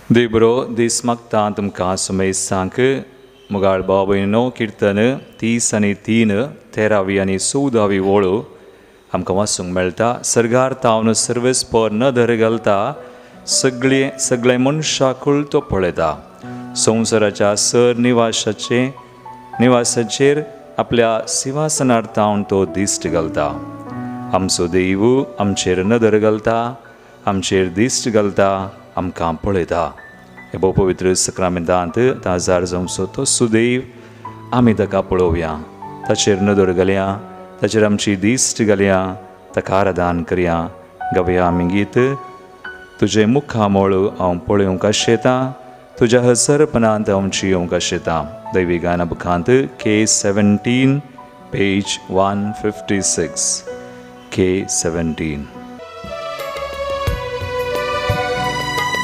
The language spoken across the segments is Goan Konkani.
देव बरो दीस मागता तुमकां सुमेसांक. मुगाळ भाव भयणीनो, किर्तन 33, 13वी आनी 14वी वळ आमकां वाचूंक मेळटा. सर्गार तावन सर्वेस्पर नदर घालता, सगळे सगळे मनशाकूळ तो पळयता. संवसाराच्या सर निवासाचेर आपल्या सिंहासनार तावन तो दिश्ट घालता. आमचो देव आमचेर नदर घालता, आमचेर दिश्ट घालता, आमकां पळयता. हे भोव पवित्र सक्रामेंतांत ताजार जावचो तो सुदैव आमी ताका पळोवया, ताचेर नदर घालया, ताचेर आमची दिश्ट घालया, ताका आराधन करया. गावया आमी गीत, तुजें मुखामळ हांव पळोवंक आशेतां, तुज्या हसरपणांत हांव जियोवंक आशेतां. दैवी गाना बुकांत K17 page 156, K17.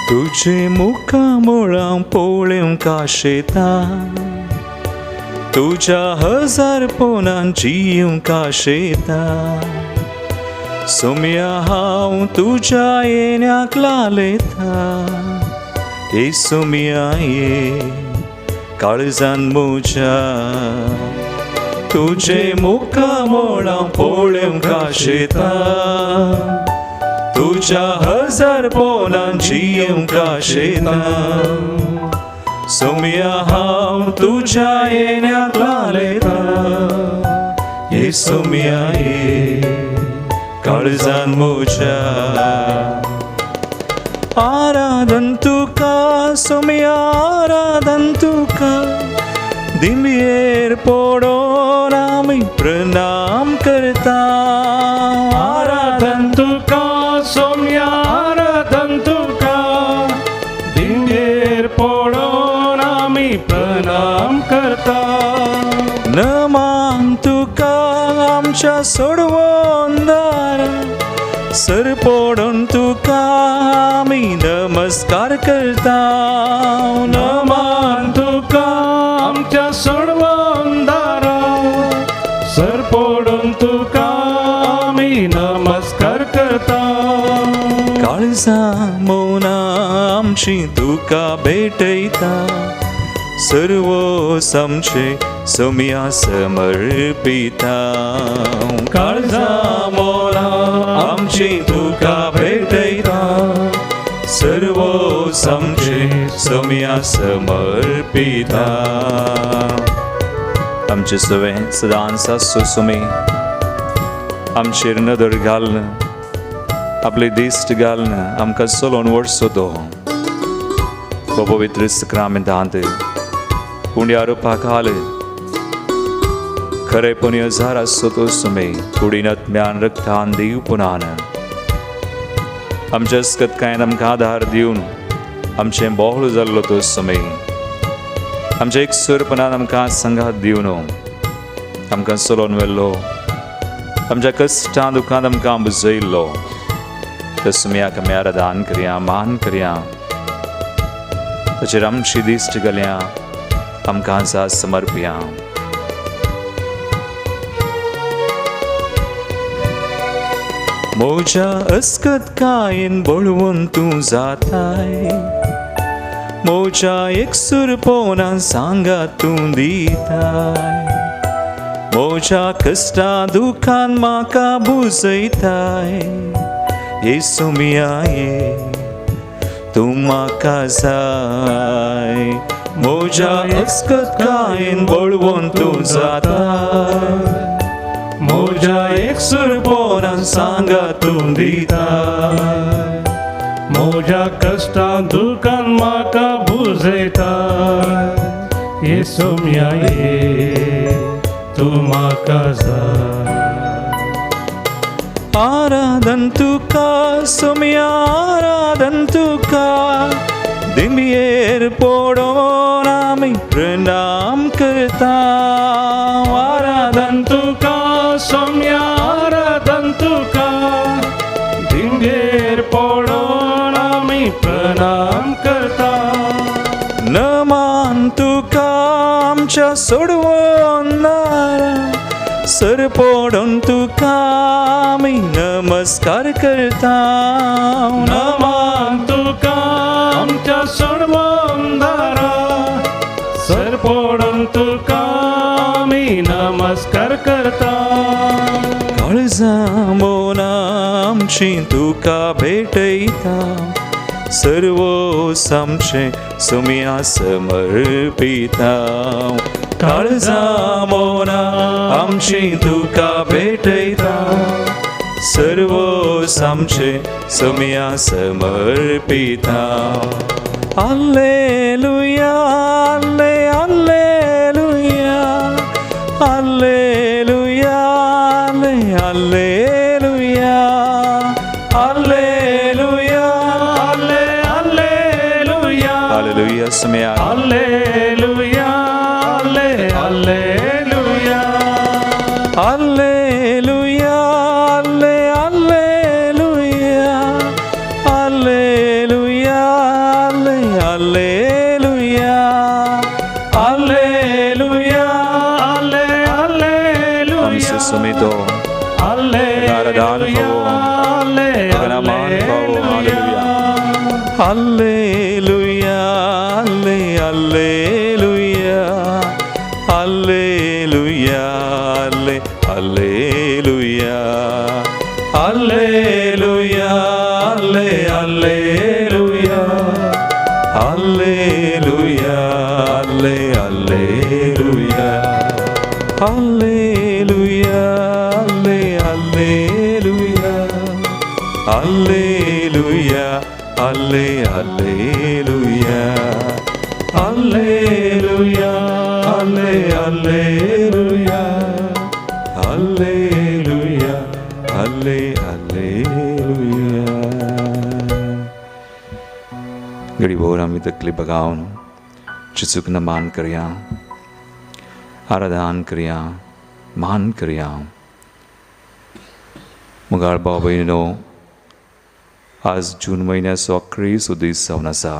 तुजें मुखामळ हांव पळोवंक आशेतां, तुज्या हजारपणान जियोवंक आशेतां. सोम्या हांव तुज्या येण्याक लालयतां, ये सोम्या ये काळजान म्हज्या. तुजें मुखामळ हांव पळोवंक आशेतां, तुज्या हजारपणान जियोवंक आशेतां. सोम्या हांव तुज्या येण्याक लालयतां, ये सोम्या ये काळजान म्हज्या. आराधन तुका सोम्या, आराधन तुका, दिंबयेर पडोन आमी प्रणाम करता. आराधन तुका सोम्या, आराधन तुका, दिंबयेर पडोन आमी प्रणाम करता. नमान तुका आमच्या सोडवणदारा, सर पडोन तुका आमी नमस्कार करता. नमान तुका आमच्या सोडवणदारा, सर पडून तुका आमी नमस्कार करता. काळजा मौना आमची तुका भेटयता, सर्व आमचे सोम्या समर्पिता. काळजा मोना आमची तुका भेटयता, सर्व आमचे सोम्या समर्पिता. आमचे सवे सदांच आसचो सुमी, आमचेर नदर घालून, आपली दिश्ट घालून आमकां चलोवन वचचो तो पवित्र सक्रामेंतांत उंड्या रुपा खाल खरेपणी हजार आसचो तो सुमे, कुडीन आत्म्यान रक्तान देवपणान आमच्या अस्कतकायेन आमकां आधार दिवन आमचें बोहळ जाल्लो तो सुमे, आमच्या एकसुरपणान आमकां संगात दिवन आमकां चलोवन व्हेल्लो, आमच्या कश्टां दुखांत आमकां बुजयल्लो त्या सुम्याक आमी आराधन करया, मान करया, ताचेर आमची दिश्ट घालया, आमकां जा समर्पया. म्हज्या अस्कतकायेन बळवून तूं जाताय, म्हज्या एकसुरपणान सांगात तूं दिताय, म्हज्या कश्टां दुखान म्हाका बुजयताय. ये सोम्या ये तूं म्हाका जाय, म्हज्या अस्कतकायेन बळवून तूं जाताय, म्हज्या एकसुरपणान सांगात तूं दिताय, म्हज्या कश्टां दुखान म्हाका बुजयताय. ये सोम्या ये तूं म्हाका जाय. आराधन तुका सोम्या, आराधन तुका, दिंबयेर पडोन आमी प्रणाम करता. आराधन तुका सोम्या, आराधन तुका, दिंबयेर पडोन आमी प्रणाम करता. नमान तुका आमच्या सोडवणदारा, सरपोडून तुका आमी नमस्कार करता. नमान तुका आमच्या सोडवंदारा, सरपोडून तुका आमी नमस्कार करता. काळजां मोनां आमची तुका भेटयता, सर्वोस आमचें सुमया समर्पिता. काळजां मोनां आमची तुका भेटयता, सर्वोस आमचें Somaiya समर्पिता. Alleluia, alle alleluia, alleluia, alle alleluia, alleluia, alle alleluia, alleluia Somaiya, alleluia, alle alleluia, alleluia, alle alleluia, alleluia, alle alleluia, alleluia, alle alleluia, आमचो सुमितो alleluia, alle मान पावो. Alleluia, alleluia, alle alleluia, alleluia, alle alleluia, alleluia, alle alleluia, alleluia, alle alleluia, alleluia, alle alleluia, alleluia, alle alleluia, alleluia, alle alleluia, alleluia, alle alleluia. घडी भोर आमी तकली बगावन चिचूक मान करया, आराधन करया, मान करया. मुगाळ भाव भयणीनो, आज जून म्हयन्याचो अक्रीस दीस जावन आसा.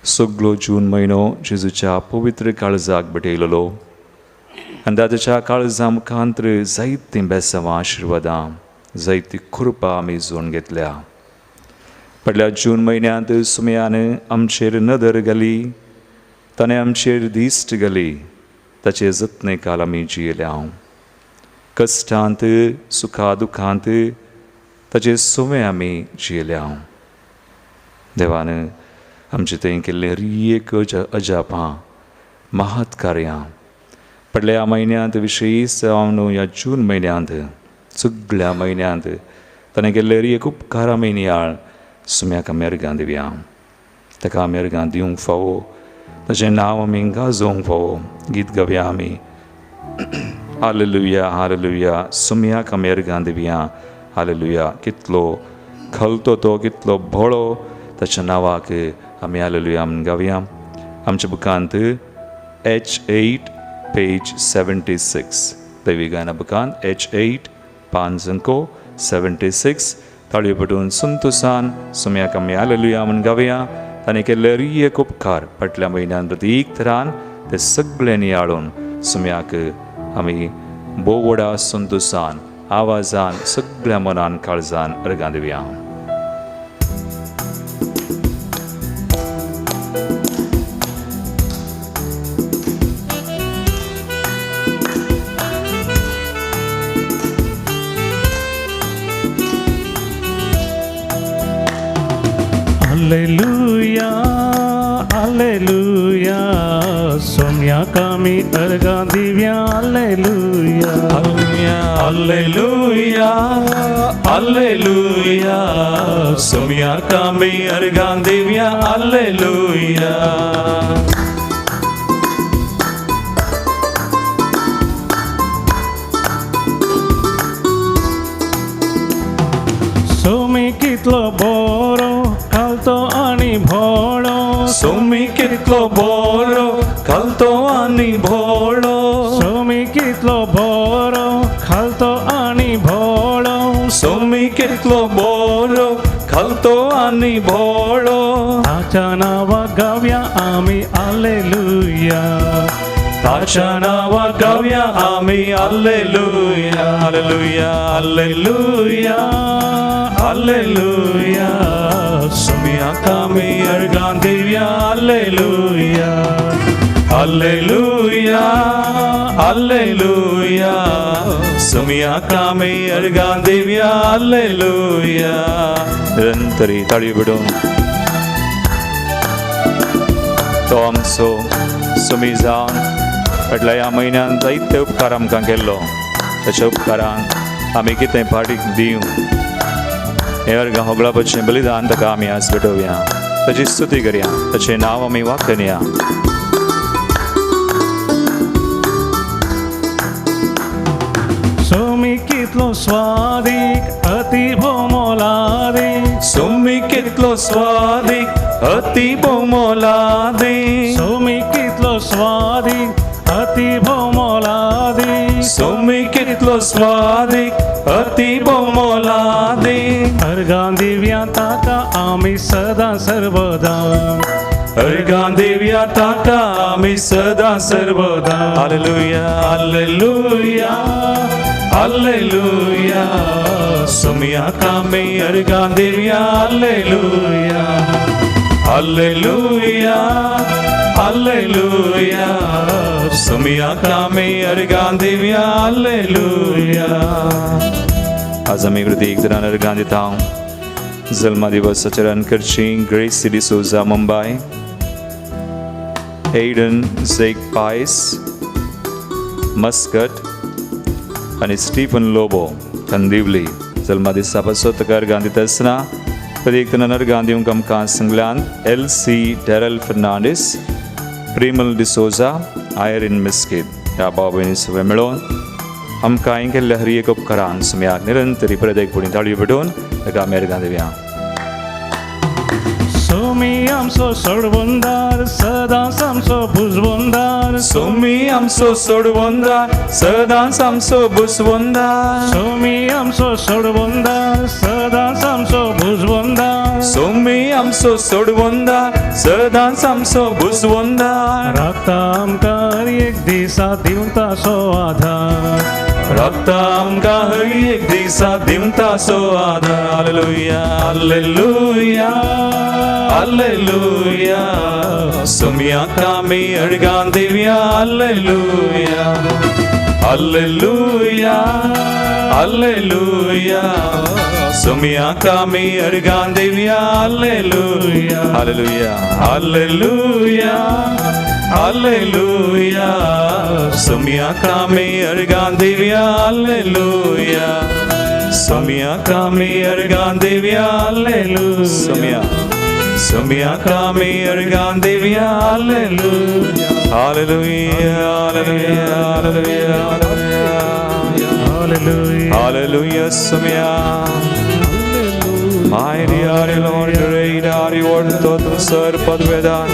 सगलो जून म्हयनो जेजूच्या पवित्र काळजाक भेटयलेलो आनी दादाच्या काळजा मुखांत जायतीं बेसांवां, आशिर्वादां, जायती कृपा आमी जोडून घेतल्या. फाटल्या जून म्हयन्यांत सुमयान आमचेर नदर घाली, ताणें आमचेर दिश्ट घाली, ताचे जतने काल आमी जियेल्या. कश्टांत, सुखा दुखांत ताचे सुवें आमी जियेल्या. देवान आमचे थंय केल्लें एक अजापां, महत् कार्यां फाटल्या म्हयन्यांत, विशेश जावन ह्या जून म्हयन्यांत, सगळ्या म्हयन्यांत ताणें केल्ले एक उपकार आमी नियाळ सुम्याक आमी अर्गां दिवया. ताका आमी अर्गां दिवंक फावो, ताचें नांव आमी गाजोवंक फावो. गीत गावया आमी, हालेलुया, हालेलुया, सुम्याक आमी अर्गां दिवया. हालेलुया. कितलो खलतो तो, कितलो भोळो, ताच्या नांवाक आमी हालेलुया म्हूण गावया. आमच्या बुकांत H8 page 76, दैवी गायना बुकांत H8 5 अंको 76. ताळयो पटून संतोसान सुम्याक आमी हालेलुया म्हूण गावया. ताणें केल्ले एक उपकार फाटल्या म्हयन्यान प्रतीक थरान ते सगळे नियाळून सुम्याक आमी भोव व्हडा संतोसान, आवाजान, सगळ्या मनान, काळजान अर्गां दिवया. Alleluia, alleluia, सोम्याक आमी अर्गां दिवया. Alleluia, alleluia, alleluia, सोम्याक आमी अर्गां दिवया. हालेलुया. सोमी कितलो बरो, खालतो आनी भोळो, सोमी कितलो बरो, खालतो आनी भोळो, सोमी कितलो बरो, खालतो आनी भोळो, सोमी कितलो बरो, खालतो आनी भोळो, ताच्या नांवाक गावया आमी हालेलुया, ताच्या नांवाक गावया आमी. आमी hallelujah hallelujah hallelujah hallelujah. सोम्याक आमी अर्गां दिवया हालेलुया हालेलुया हालेलुया. सोम्याक आमी अर्गां दिवया हालेलुया. निरंतरी ताळयो बिडोवन तो आमचो सुमी जावन फाटल्या ह्या म्हयन्यान जायते उपकार आमकां केल्लो. ताच्या उपकारान आमी कितें फाटीक दिवं हे अर्गां होगळापाचें बलिदान ताका आमी आज भेटोवया. ताची स्तुती करया, ताचें नांव आमी वाखणया. सोमी कितलो स्वादीक अति भोमोलादीक. सुमी कितलो स्वादीक अति भोमोलादीक. सोमी कितलो स्वादीक अति भोमोलादीक. सुमी कितलो स्वादीक अति भोमोलादीक. अर्गां दिव्या ताका आमी सदां सर्वदा. अर्गां दिवया ताका आमी सदां सर्वदा. Hallelujah hallelujah hallelujah. सुम्याक आमी अर्गां दिवया हालेलुया हालेलुया हालेलुया. सुम्याक आमी अर्गां दिवया हालेलुया. आज आमी प्रत्येक जणान अर्गां दिता. जल्मा दिवस आचरण करची ग्रेसी डिसोजा मुंबय, एडन झेक पायस मस्कट आनी स्टीफन लोबो कंदिवली जल्मा दिसा पासत ताका अर्गां दिता आसतना प्रत्येक जाणान अर्गां दिवंक आमकां सांगल्यान एल सी डॅरल फर्नांडीस, प्रिमल डिसोजा, आयरीन मिस्कीत ह्या भाव भयणी सगळे मेळोवन आमकां हें केल्ल्या हर एक उपकारान सुम्याक निरंतरी परत एक फुडें ताळयो पेटोवन ताका आमी अर्गां दिवया. सोमी आमचो सोडवंदार सदांच आमचो बुजवंदार. सोमी आमचो सोडवंदार सदांच आमचो बुजवंदार. सोमी आमचो सोडवंदार सदांच आमचो बुजवंदार. सोमी आमचो सोडवंदार सदांच आमचो बुजवंदार. राखता आमकां हर एक दिसा दिवता सो आधार. राखता आमकां हर एक दिसा दिवता सो आधार. Hallelujah hallelujah hallelujah. सोम्याक आमी अर्गां दिवया हालेलुया हालेलुया हालेलुया. सोम्याक आमी अर्गां दिवया हालेलुया हालेलुया हालेलुया हालेलुया. सोम्याक आमी अर्गां दिवया हालेलुया. सोम्याक आमी अर्गां दिवया हालेलुया. सोम्या सोम्याक आमी अर्गां दिवया hallelujah hallelujah hallelujah hallelujah hallelujah. Hallelujah. सोम्या Mighty are you, Lord, great are you, Lord, तो सर पदवेदान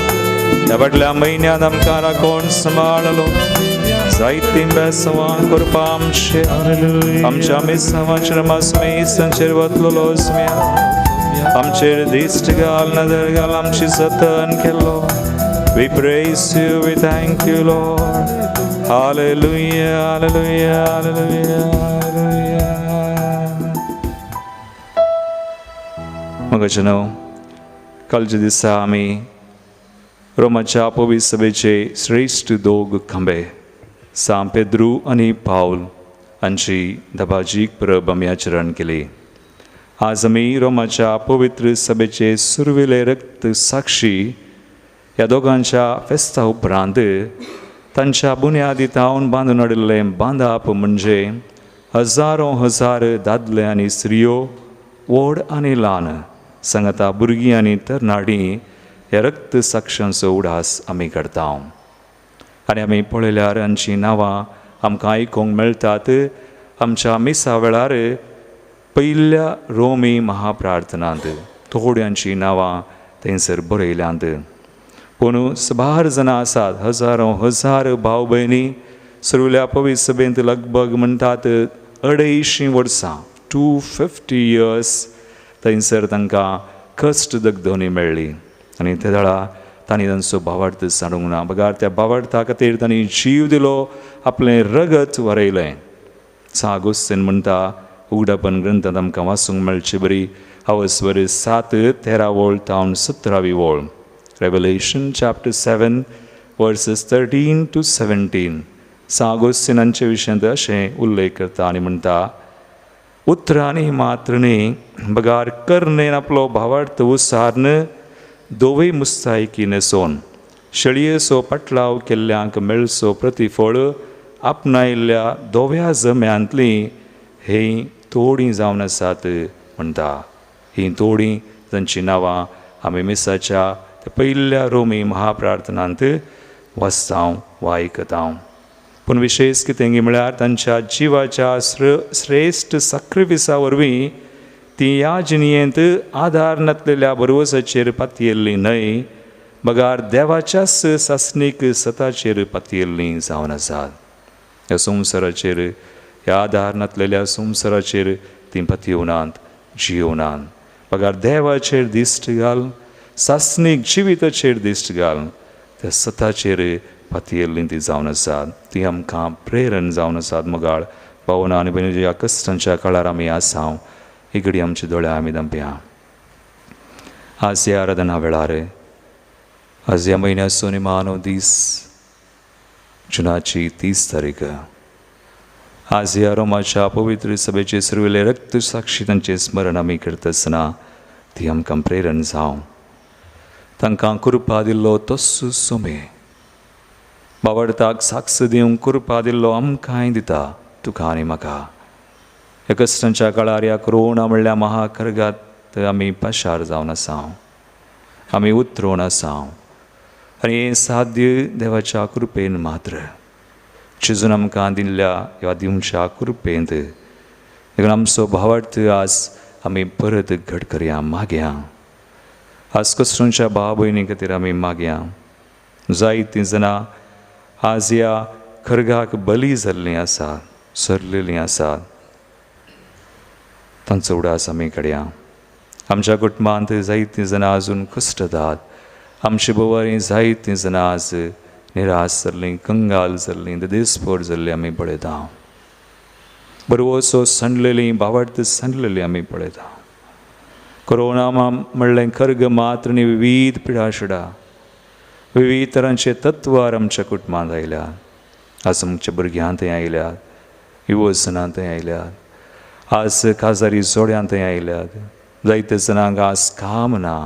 ह्या फाटल्या म्हयन्यांत आमकां राखून सांबाळलो. जायतीं बेसवां करपा आमचे हालेलुया. आमच्या मिसांवाचेर मासमेसांचेर वतलो स्म्या आमचेर दिश्ट घाल, नदर घाल, आमची जतन केलो. We praise you, we thank you, Lord. Hallelujah, hallelujah, hallelujah, hallelujah. मगाचे न्हू कालच्या दिसा आमी रोमाच्या पवित्र सभेचे श्रेश्ठ दोग खांबे सांत पेद्रू आनी पावल हांची दबाजीक परब आमी आचरण केली. आज आमी रोमाच्या पवित्र सभेचे सुरवेले रक्त साक्षी ह्या दोगांच्या फेस्ता उपरांत तांच्या बुन्यादी थावन बांदून हाडिल्लें बांदाप म्हणजे हजारो हजार दादले आनी स्त्रियो, व्हड आनी ल्हान, सांगाता भुरगीं आनी तरणाटीं ह्या रक्त साक्षांचो उडास आमी करता. आनी आमी पळयल्यार हांचीं नांवां आमकां आयकूंक मेळटात आमच्या मिसा वेळार पयल्या रोमी महाप्रार्थनांत थोड्यांचीं नांवां थंयसर बरयल्यांत. पूण सुबार जाणां आसात, हजारो हजार भाव भयणी सुर्वेल्या पवित्र सभेंत लगभग म्हणटात 250 वर्सां, 250 इयर्स थंयसर तांकां कश्ट दगदोनी मेळ्ळी आनी ते वेळा तांणी तांचो भावार्थ सांडूंक ना, बगार त्या भावार्था खातीर तांणी जीव दिलो, आपलें रगत वरयलें. सागोस्तीन म्हणटा उगडापन ग्रंथांत आमकां वाचूंक मेळचे बरी हवस्वर 7:13 वोळ तावन 17 वोळ, Revelation chapter 7 verses 13 to 17. सांगोस्तीन हांचे विशयांत अशें उल्लेख करता आनी म्हणटा, उतरांनी मात्र न्ही बगार करणेन आपलो भावार्थ उसार्न दोवय मुस्तायकी न्हेसोन शेळयेचो पाटलाव केल्ल्यांक मेळचो प्रतिफळ आपणायल्ल्या दोव्या जम्यांतलीं हीं तोडीं जावन आसात म्हणटा. हीं तोडीं जांचीं नांवां आमी मिसाच्या पयल्या रोमी महाप्रार्थनांत वाचतांव वा आयकतांव. पूण विशेश कितें म्हळ्यार तांच्या जिवाच्या श्रेश्ठ साक्रिफिसा वरवीं ती ह्या जिणयेंत आदार नासलेल्या बरवसाचेर पातयेल्ली न्हय, बगार देवाच्याच सासणीक सताचेर पातयेल्ली जावन आसात. ह्या संवसाराचेर, ह्या आदार नासलेल्या संवसाराचेर ती पातयेवनात, जियोवनात, बगार देवाचेर दिश्ट घाल, सासणीक जिविताचेर दिश्ट घाल, त्या सताचेर पातयेल्ली ती जावन आसात. ती आमकां प्रेरण जावन आसात. मोगाळ भावना आनी भयणी, ह्या कश्टांच्या काळार आमी आसाव, ही घडी आमच्या दोळ्या आमी दंपया. आज ह्या आराधना वेळार, आज ह्या म्हयन्याचो निमाणो दीस, जुनाची 30 तारीख, आज ह्या रोमाच्या पवित्र सभेचे सुरवेले रक्त साक्षी तांचें स्मरण आमी करता आसतना ती आमकां प्रेरण जावं. तांकां कृपा दिल्लो तस्सो सोमे बावडताक साक्ष दिवंक कृपा दिल्लो आमकांय दिता, तुका आनी म्हाका. ह्या कश्टांच्या काळार, ह्या कोरोना म्हणल्या महाखर्गात आमी पाशार जावन आसाव, आमी उतरोवन आसाव, आनी हें साध्य देवाच्या कृपेन मात्र, जेजून आमकां दिल्ल्या ह्या दिवच्या कृपेंत. देखून आमचो भावार्थ आज आमी परत घट करया, मागया. आज कश्टांच्या भाव भयणी खातीर आमी मागया. जायतीं जाणां आज ह्या खर्गाक बली जाल्लीं आसात, सरलेलीं आसात, तांचो उडास आमी काडया. आमच्या कुटुंबांत जायतीं जाणां आजून कश्टतात, आमचे बोवारी जायतीं जाणां आज निराश जाल्लीं, कंगाल जाल्लीं, देसपोर जाल्लीं आमी पळयता. बरवसो सांडलेलीं, भावार्थ सांडलेलीं आमी पळयता. कोरोना म्हणलें खर्ग मात्र न्ही, विवीध पिडाशिडा, विवीध तरांचे तत्वार आमच्या कुटुंबांत आयल्यात. आज आमच्या भुरग्यांत थंय आयल्यात, युवजनां थंय आयल्यात, आज काजारी जोड्यां थंय आयल्यात. जायते जाणांक आज काम ना,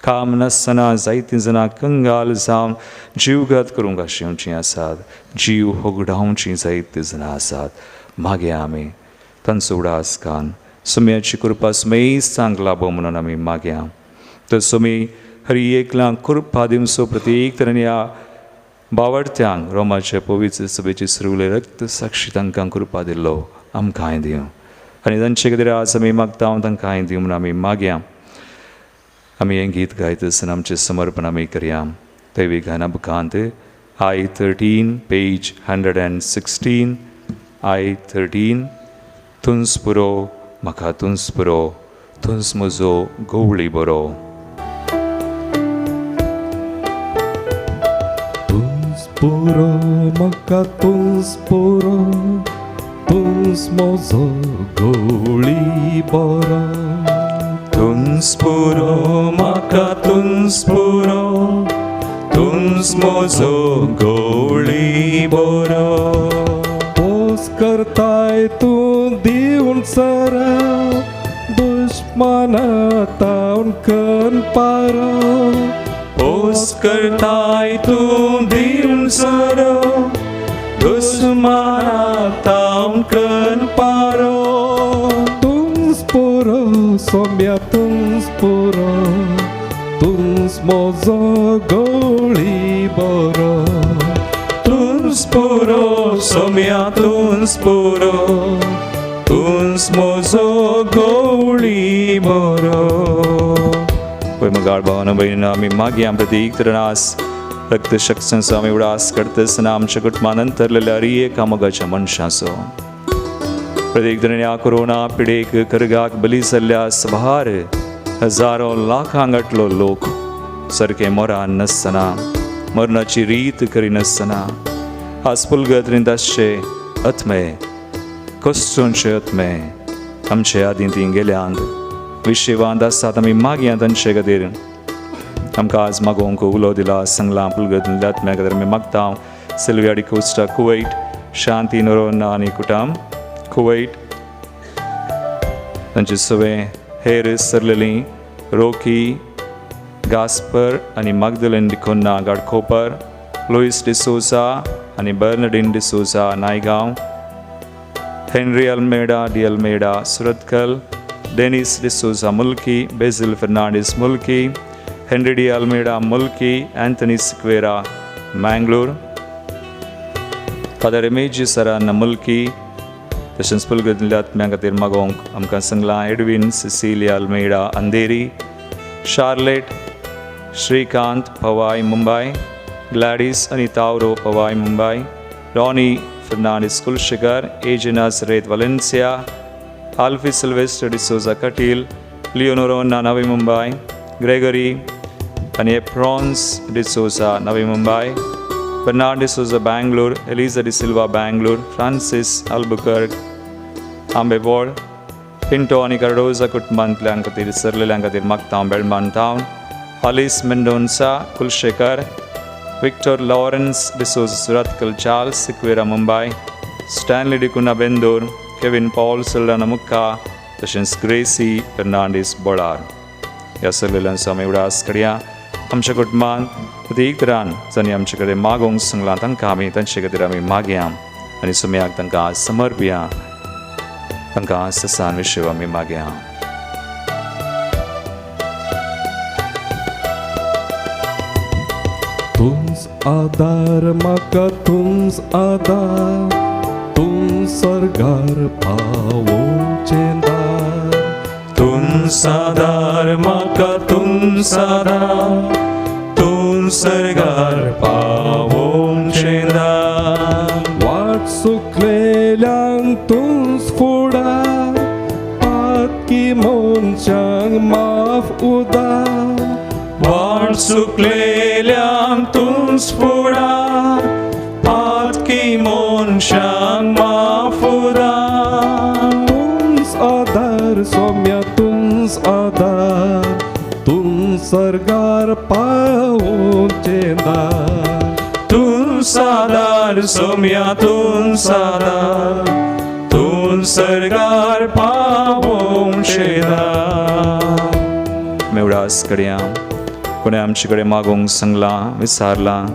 काम नासतना जायतीं जाणां कंगाल जावन जीवघात करूंक आशेवचीं आसात, जीव होगडावचीं जायतीं जाणां आसात. मागया आमी तांचो उडास कान सुम्याची कृपा सुमेस्तांक लाभो म्हणून आमी मागया. तर सुमी हरी एकल्यांक कृपा दिवचो, प्रत्येक तरेन ह्या बावडत्यांक रोमाचे पवित्र सभेची सुरवले रक्त साक्षी तांकां कृपा दिल्लो आमकांय दिवं, आनी तांचे खातीर आज आमी मागता तांकांय दिवं म्हणून आमी मागया. आमी हें गीत गायत आसतना आमचें समर्पण आमी करया. दैवी गाना बुकांत I-13 page 116, I-13, तुंस पुरो म्हाका तुंस पुरो, तुंस म्हजो गवळी बरो. तुंस पुरो म्हाका तुंस पुरो, तुंस म्हजो गवळी बरो. तुंस पुरो म्हाका तुंस पुरो, तुंस म्हजो गवळी बरो. पोस करताय तूं दिवन सरा, दुश्मना तावन कन पारो. पोस करताय तूं दिवन सरो, दुश्मना तावन कन पारो. तुंस पुरो सोम्या तुंस पुरो, तुंस म्हजो गवळी बरो. तुंस पुरो सोम्या तुंस पुरो, तुंस म्हजो गवळी बरो. पळय मगाळ भावान भयणीन आमी मागया प्रतीक तरास रक्त शक्तींचो आमी उडास करता आसतना आमच्या कुटुंबान अंतरलेल्या हर एका मोगाच्या मनशाचो, प्रत्येक तरेन ह्या कोरोना पिडेक खर्गाक बली जाल्ल्या सभार हजारो लाखां गांठलो लोक सारकें मोरान नासतना मरणाची रीत करिनासतना आज पुलगत आसचे आत्मे कश्टोंचे आत्मे आमचे आदीं ती गेल्यांत विशेवांत आसात आमी मागया तांचे खातीर. आमकां आज मागोवंक उलो दिला सांगलां पुलगत आत्म्या खातीर आमी मागता. सिल्विया डिकोस्टा कुवैट, शांती नोरोन्ना आनी कुटाम कुवैट, तांचे सवे हेर सरलेली रोकी गास्पर आनी मागदलन डिकोन्ना गाडखोपर, लुईस डिसोजा आनी Bernardine D'Souza Naigaon, Henry Almeida D Almeida Surathkal, Denis D'Souza Mulki, Basil Fernandes Mulki, Henry D Almeida Mulki, Anthony Sequeira Mangalore, father Remigio Saran Mulki. तशेंच पुलगतल्या आत्म्या खातीर मागोवंक आमकां सांगलां Edwin Cecilia Almeida Andheri, Charlotte Shrikant Powai Mumbai, Gladys आनी तावरो पवाय मुंबय, रॉनी फर्नांडीस कुलशेखर, एजिनास रेत Valencia, Alfie Sylvester D'Souza Kateel, Leonorona Navi Mumbai, Gregory आनी एप्रॉन्स डिसोजा नवी Mumbai, Bernard D'Souza Bangalore, Eliza D'Silva Bangalore, Francis Albuquerque Ambevol, Pinto आनी कार्डोजा कुटुंबांतल्यां खातीर सरलेल्यां खातीर मागता Belman town, Alice Mendonca Kulshekar, Victor Lawrence D'Souza Surathkal, Charles Sequeira Mumbai, Stanley D'Cunha Bendur, Kevin Paul Saldanha Mukka, तशेंच ग्रेसी फेर्नांडीस बोळार. ह्या सरलेल्यांचो आमी उडास करया. आमच्या कुटुंबान प्रत्येक तरान जांणी आमचे कडेन मागोवंक सांगलां तांकां आमी तांचे खातीर आमी मागया आनी सुम्याक तांकां समर्पया. तांकां ससान विशय आमी मागया. तुमच आदार म्हाका तुमच आदार, तूं सर्गार पावोवचें दार. तूं आदार म्हाका तूं आदार, तूं सर्गार पावोवचें दार. वाट चुकलेल्यांक तूंच फुडार, पातकी मनशांक माफ उदार. वाट चुकलेल्यांक तूंच फुडार, पातकी मनशांक माफ उदार. तुमच आदार सोम्या तुमच आदार, तूं सर्गार पावोवचें दार. तूं आदार सोम्या तूं आदार, तूं सर्गार पावोवचें दार. मेवडास करया. कोणें आमचे कडेन मागोवंक सांगलां विचारलां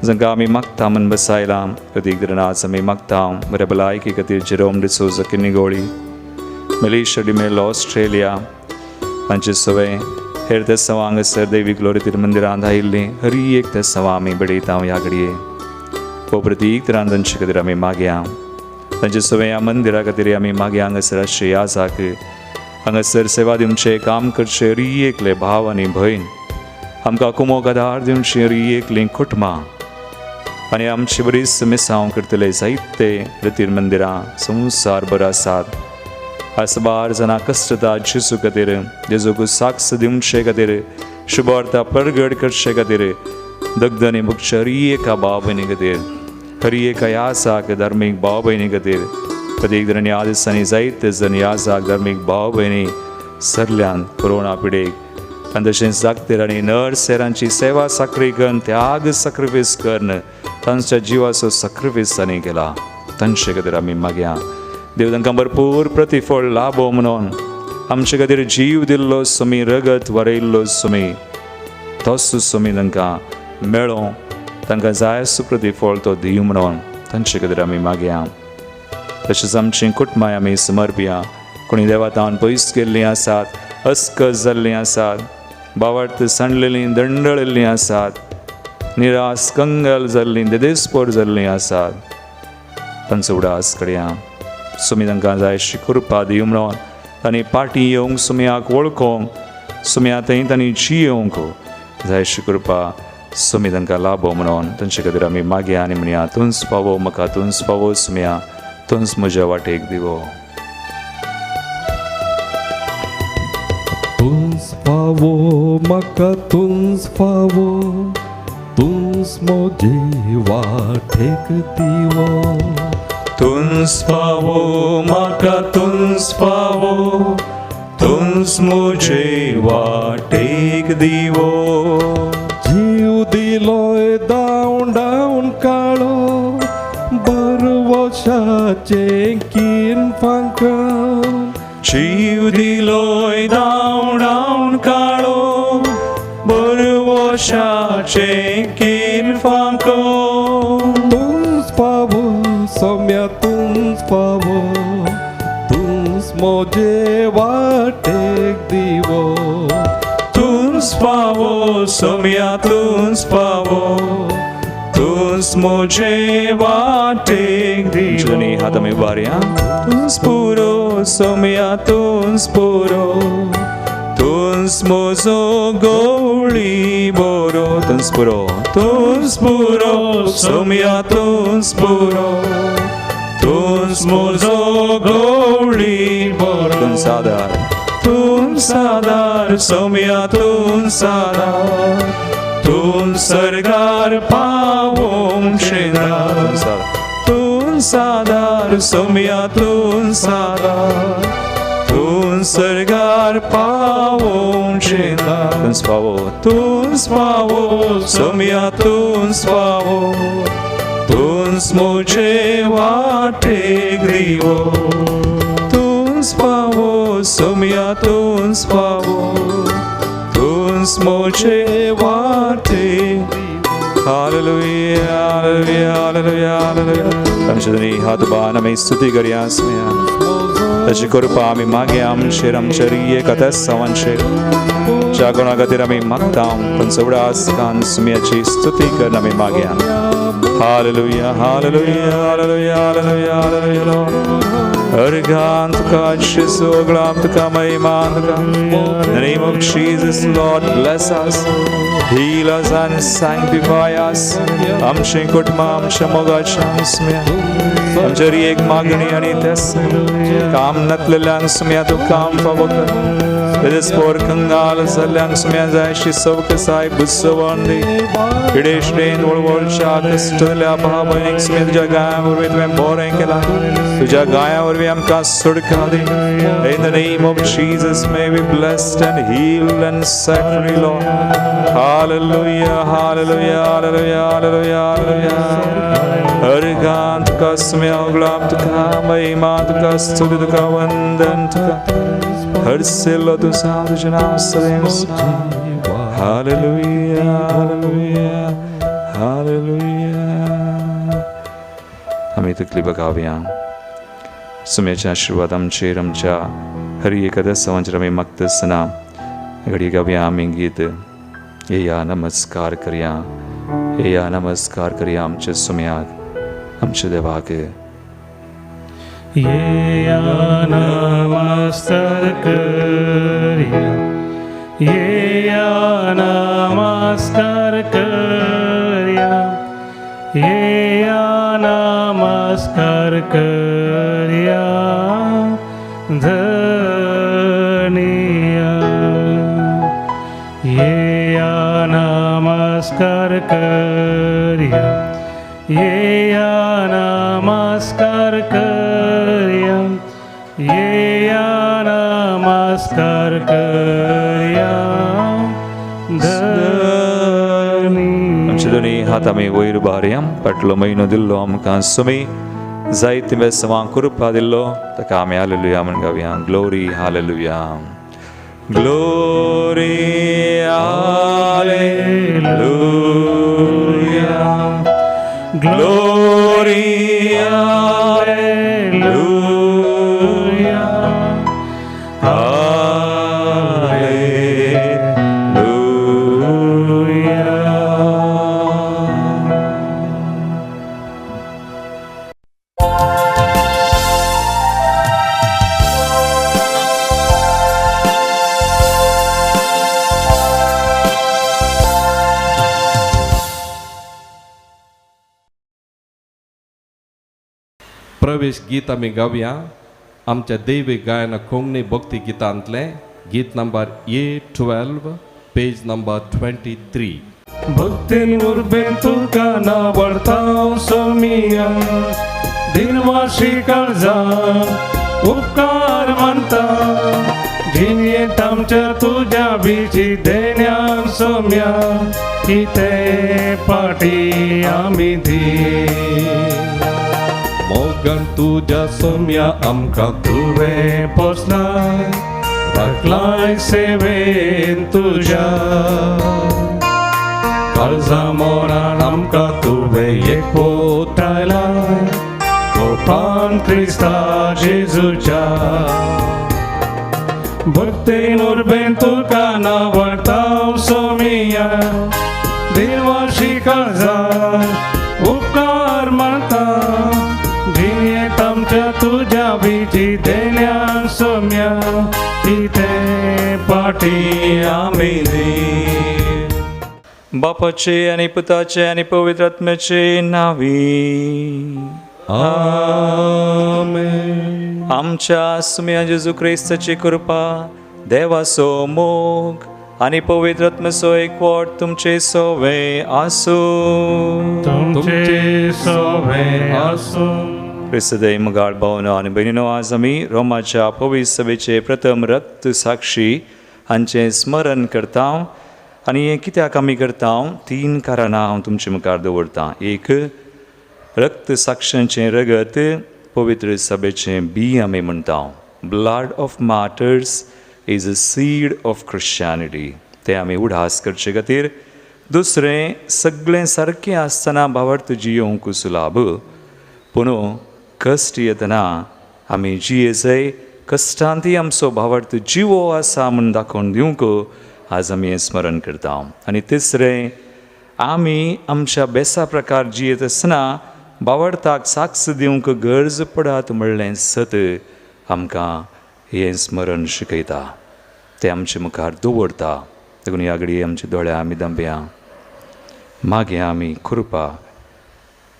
जांकां आमी मागता म्हण बसायलां प्रतीक धरून आज आमी मागता बऱ्या भलायकी खातीर Jerome D'Souza किन्नीगोळी, Malaysia DeMille Australia, तांचे सवे हेर ते सवा हांगासर देवी ग्लोरी तिरुमंदिरांत आयिल्लीं हरी एक ते सवा आमी बडयता ह्या घडये. हो प्रतीक तरान तांचे खातीर आमी मागया. तांचे सवे ह्या मंदिरा खातीर आमी मागया. हांगासर आसचे याजाक हांगासर सेवा दिवचे काम करचे हरी एकले भाव आनी भयण, आमकां कुमोक आदार दिवची हरी एकलीं कुटुंबां आनी आमची बरीच मिसांव करतले जायते रतीर मंदिरां संवसार भर आसात. आज साबार जाणां कश्टता जेजू खातीर, जेजूक साक्ष दिवचे खातीर, शुभार्था परगट करचे खातीर दगदनी भुगचे हरी एका भाव भयणी खातीर, हरी एका यासाक धार्मीक भाव भयणी खातीर. प्रत्येक जण ह्या दिसांनी जायते जण यासाक धार्मीक भाव भयणी सरल्यान कोरोना पिडेक आनी तशेंच जागतेर आनी नर्स हेरांची सेवा साकरी करून त्याग sacrifice करून तांच्या जिवाचो sacrifice तांणी केला. तांचे खातीर आमी मागया देव तांकां भरपूर प्रतिफळ लाभो म्हणून. आमचे खातीर जीव दिल्लो सुमी, रगत वरयल्लो सुमी, तोच सुमी तांकां मेळो, तांकां जाय असो प्रतिफळ तो दिवं म्हणून तांचे खातीर आमी मागया. तशेंच आमचीं कुटुंबां आमी समर्पया. कोणी देवातावन पयस गेल्लीं आसात, अस्कस जाल्लीं आसात, बावट सांडलेलीं दंडळिल्लीं आसात, निरास कंगाल जाल्लीं देदेस्पोर जाल्लीं आसात, तांचो उडास करया. सुमी तांकां जाय अशी कृपा दिवं म्हणून. तांणी पाटी येवंक सुमयाक वळखोंक, सुमया थंय तांणी जियोवंक जाय अशी कृपा सुमी तांकां लाभो म्हणून तांचे खातीर आमी मागया आनी म्हणया तूंच पावो म्हाका, तूंच पावो सुमया, तूंच म्हज्या वाटेक दिवो. तूंच पावो फावो म्हाका तूंच फावो, तूंच म्हजे वाटेक दिवो. तूंच फावो म्हाका तूंच फावो, तूंच म्हजे वाटेक दिवो. जीव दिलोय धांवन धांवन काळो, बरवशाचें कीन फांकान. जीव दिलोय धांवडावन काळो, बरवशाचें कीन फांको. तूंच फावो सोम्या तूंच फावो, तूंच म्हजे वाटेक दिवो. तूंच फावो सोम्या तूंच फावो, तूंच म्हजे वाटेक दिवो. हात आमी उबारया. तूंच पुरो सोम्या तूंच पुरो, तूंच म्हजो गवळी बरो. तूंच पुरो, तूंच पुरो सोम्या तूंच पुरो, तूंच म्हजो गवळी बरो. तूंच आदार, तूंच आदार सोम्या तूंच आदार, तूंच सर्गार पावोवचें दार. तूंच आदार सोम्या तूंच आदार, तूंच सर्गार पावोवचें दार. तूंच फावो, तूंच फावो सोम्या तूंच फावो, तूंच म्हजे वाटेक दिवो. तूंच फावो सोम्या तूंच फावो, तूंच म्हजे वाटेक. Hallelujah, hallelujah, hallelujah, hallelujah. आमचे दोनी हात उबारून आमी स्तुती करया सोम्या. ताची कृपा आमी मागया आमचेर, आमच्या एक सवांचेर, ज्या कोणा खातीर आमी मागता पण सगळ्या आसकान सुम्याची स्तुती करून आमी मागया. Hallelujah, hallelujah, hallelujah, hallelujah, hallelujah, Lord. अर्घान तुका जेसू, गुलाम तुका, महिमा तुका. In the name of Jesus, Lord, bless us, heal us and sanctify us. आमचे कुटुंब आमच्या मोगाच्या सुम्या, आमच्या एक मागणी आनी तेस काम नातलेल्यांक सुम्या तूं काम फावो कर. तेजस्पोर कंगाल जाल्ल्यांक सुम्या जायशी सवकसाय बुसवण दी. पिडेश्टेन वळवळच्या कश्टल्या भाव भयणीक सुम्या तुज्या गाया वरवीं तुवें बरें केलां. तुज्या गाया वरवीं आमकां सुटका दी. In the name of Jesus, may we blessed and healed and set free, Lord. Hallelujah, hallelujah, hallelujah, hallelujah, hallelujah. अर्घान तुका सुम्या, गुलाम तुका, महिमा तुका, स्तुती तुका, वंदन तुका. हरसेलो तूं तुझें नांव सदैव. Hallelujah, hallelujah, hallelujah. आमी तकली बघावया. सुम्याचे आशिर्वाद आमचेर, आमच्या हर एखाद्या सवांचेर आमी मागता आसतना घडी गावया आमी गीत. येया नमस्कार करया, येया नमस्कार करया आमच्या सुम्याक, आमच्या देवाक. येया नमस्कार करया, येया नमस्कार करया, येया नमस्कार करया धनिया. येया नमस्कार करया, येया नमस्कार करया, येया नमस्कार करया धनी. आमचे दोनी हात आमी वयर उबारया. फाटलो म्हयनो दिल्लो आमकां सुमी जायते बेसवां कृपा दिल्लो, ताका आमी हालेलुया म्हण गावया. Glory hallelujah, glory hallelujah, glory hallelujah, hallelujah. प्रवेश गीत आमी गावया आमच्या दैवी गायन कोंकणी भक्ती गितांतलें. गीत number A 12, page number 23. भक्तीन उर्बेन तुका नावडता सोमिया, दिनवाशी काळजा उपकार मानता. जिणेंत आमच्या तुज्या बिजी देण्यान सोम्या, कितें पाटी आमी दी. मोगान तुज्या सोम्या आमकां तुवें पोसलाय, राखलाय सेवेन तुज्या. काळजा मोरान आमकां तुवें एकवटायलाय, कोपान क्रिस्ता जेजूच्या. भक्तीन उर्बेन तुका नावडता सोमिया, दिनवाशी काळजा उपकार मानता. जिणेंत आमच्या तुज्या विजी देण्यान सोम्या, कितें पाटी आमी दी. बापाचे आनी पुताचे आनी पवित्र आत्म्याचे नावी. आमेन. आमच्या सुम्या जेजू क्रिस्ताची कृपा, देवाचो मोग आनी पवित्र आत्म्याचो एकवट तुमचे सोवे आसूं. तुमचे सोवे आसूं. क्रिस्तदेव मुगाळ भावनो आनी भयणीनो, आज आमी रोमाच्या पवित्र सभेचे प्रथम रक्त साक्षी हांचें स्मरण करता. आनी हें कित्याक आमी करता? तीन कारणां हांव तुमचे मुखार दवरतां. एक, रक्त साक्षांचें रगत पवित्र सभेचें बी आमी म्हणटा. Blood of martyrs is a seed of Christianity. तें आमी उडास करचे खातीर. दुसरें, सगळें सारकें आसतना भावार्थ जियोवंक सुलाभ, पूण कश्ट येतना आमी जियेजय कश्टांतय आमचो भावार्थ जिवो आसा म्हूण दाखोवन दिवंक आज आमी हें स्मरण करता. आनी तिसरें, आमी आमच्या बेसा प्रकार जियेत आसतना भावार्थाक साक्ष दिवंक गरज पडात म्हणलें सत आमकां हें स्मरण शिकयता, तें आमचे मुखार दवरता. देखून ह्या घडये आमच्या दोळ्या आमी दांबया, मागीर आमी कृपा.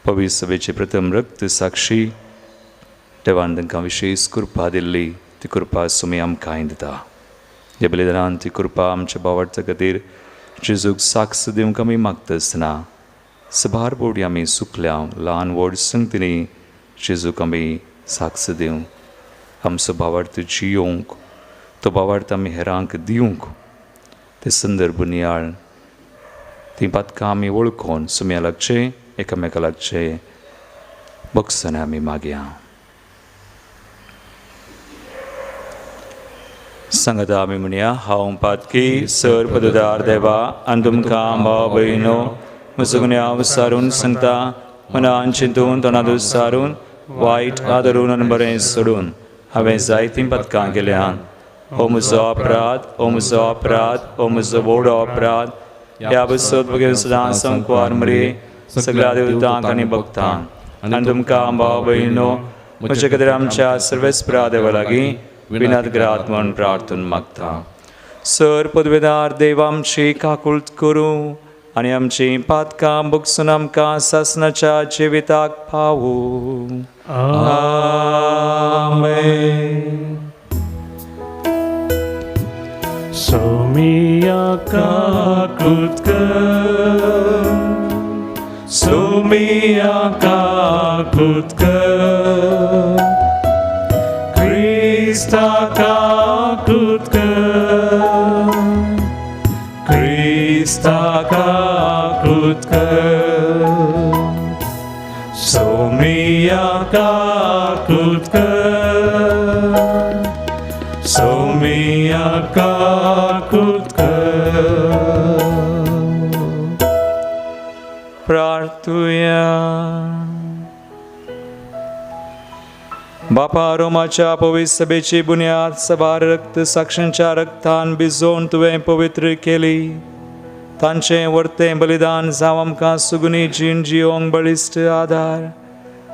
पवित्र सभेचे प्रथम रक्त साक्षी देवान तांकां विशेश कृपा दिल्ली, ती कृपा सुमी आमकांय दिता. ह्या बलिदानान ती कृपा आमच्या भावार्था खातीर जेजूक साक्ष दिवंक आमी मागता आसतना सबार बोडी आमी सुकल्या, ल्हान व्हड संगतींनी जेजूक आमी साक्ष दिवंक, आमचो भावार्थ जियोवंक, तो भावार्थ आमी हेरांक दिवंक ते संदर्भ नियाळ तीं पातकां आमी वळखून सुम्या लागचें, एकामेका लागचें बक्षां आमी मागया. सांगता आमी म्हणया, हांव पातकी सर पददार देवा आनी तुमकां भाव भयणो म्हजो गुन्यांव सारून सांगता, मनान चिंतून तोंडांत सारून वायट आदरून आनी बरें सोडून हांवें जायतीं पदकां केल्यान. हो म्हजो अपराध, हो म्हजो अपराध, हो म्हजो व्हड अपराध. ह्या बसत बगेर सदां संकवार मरे सगळ्या देवतांक आनी भक्तांक आनी तुमकां भाव भयणो म्हजे खातीर आमच्या सर्वेस्परा देवा लागीं विनात ग्रात म्हूण प्रार्थून मागता. सर पदवेदार देव आमची काकूळत करूं आनी आमची पातकां भोगसून आमकां सासणाच्या जिविताक पावूं. आमेन. सोमिया काकूत कर, सोमिया काकूत कर, क्रिस्ता काकूत कर, क्रिस्ता काकूत कर, सोमिया काकूत कर, सोमिया काकूत कर. प्रार्थुया. बापा, रोमाच्या पवित्र सभेची बुन्याद सबार रक्त साक्षांच्या रक्तान भिजोवन तुवें पवित्र केली. तांचें वर्तें बलिदान जावं आमकां सुगुनी जीण जियोंक बळिश्ट आदार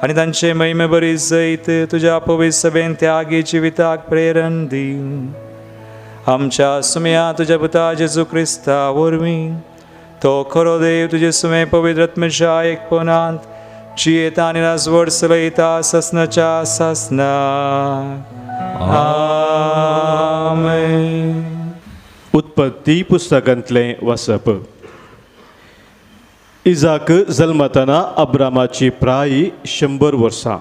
आनी तांचे महिमे बरी जैत तुज्या पवित्र सभेन त्यागी जिविताक प्रेरण दी. आमच्या सुम्या तुज्या पुता जेजू क्रिस्ता वरवीं, तो खरो देव तुजे सुमे पवित्र आत्म्याच्या एकपणांत जियेता आनी राजवट चलयता ससनाच्या सासना. आमेन. आमेन. उत्पत्ती पुस्तकांतलें वाचप. इजाक जल्मतना अब्रामाची प्राय 100 वर्सां.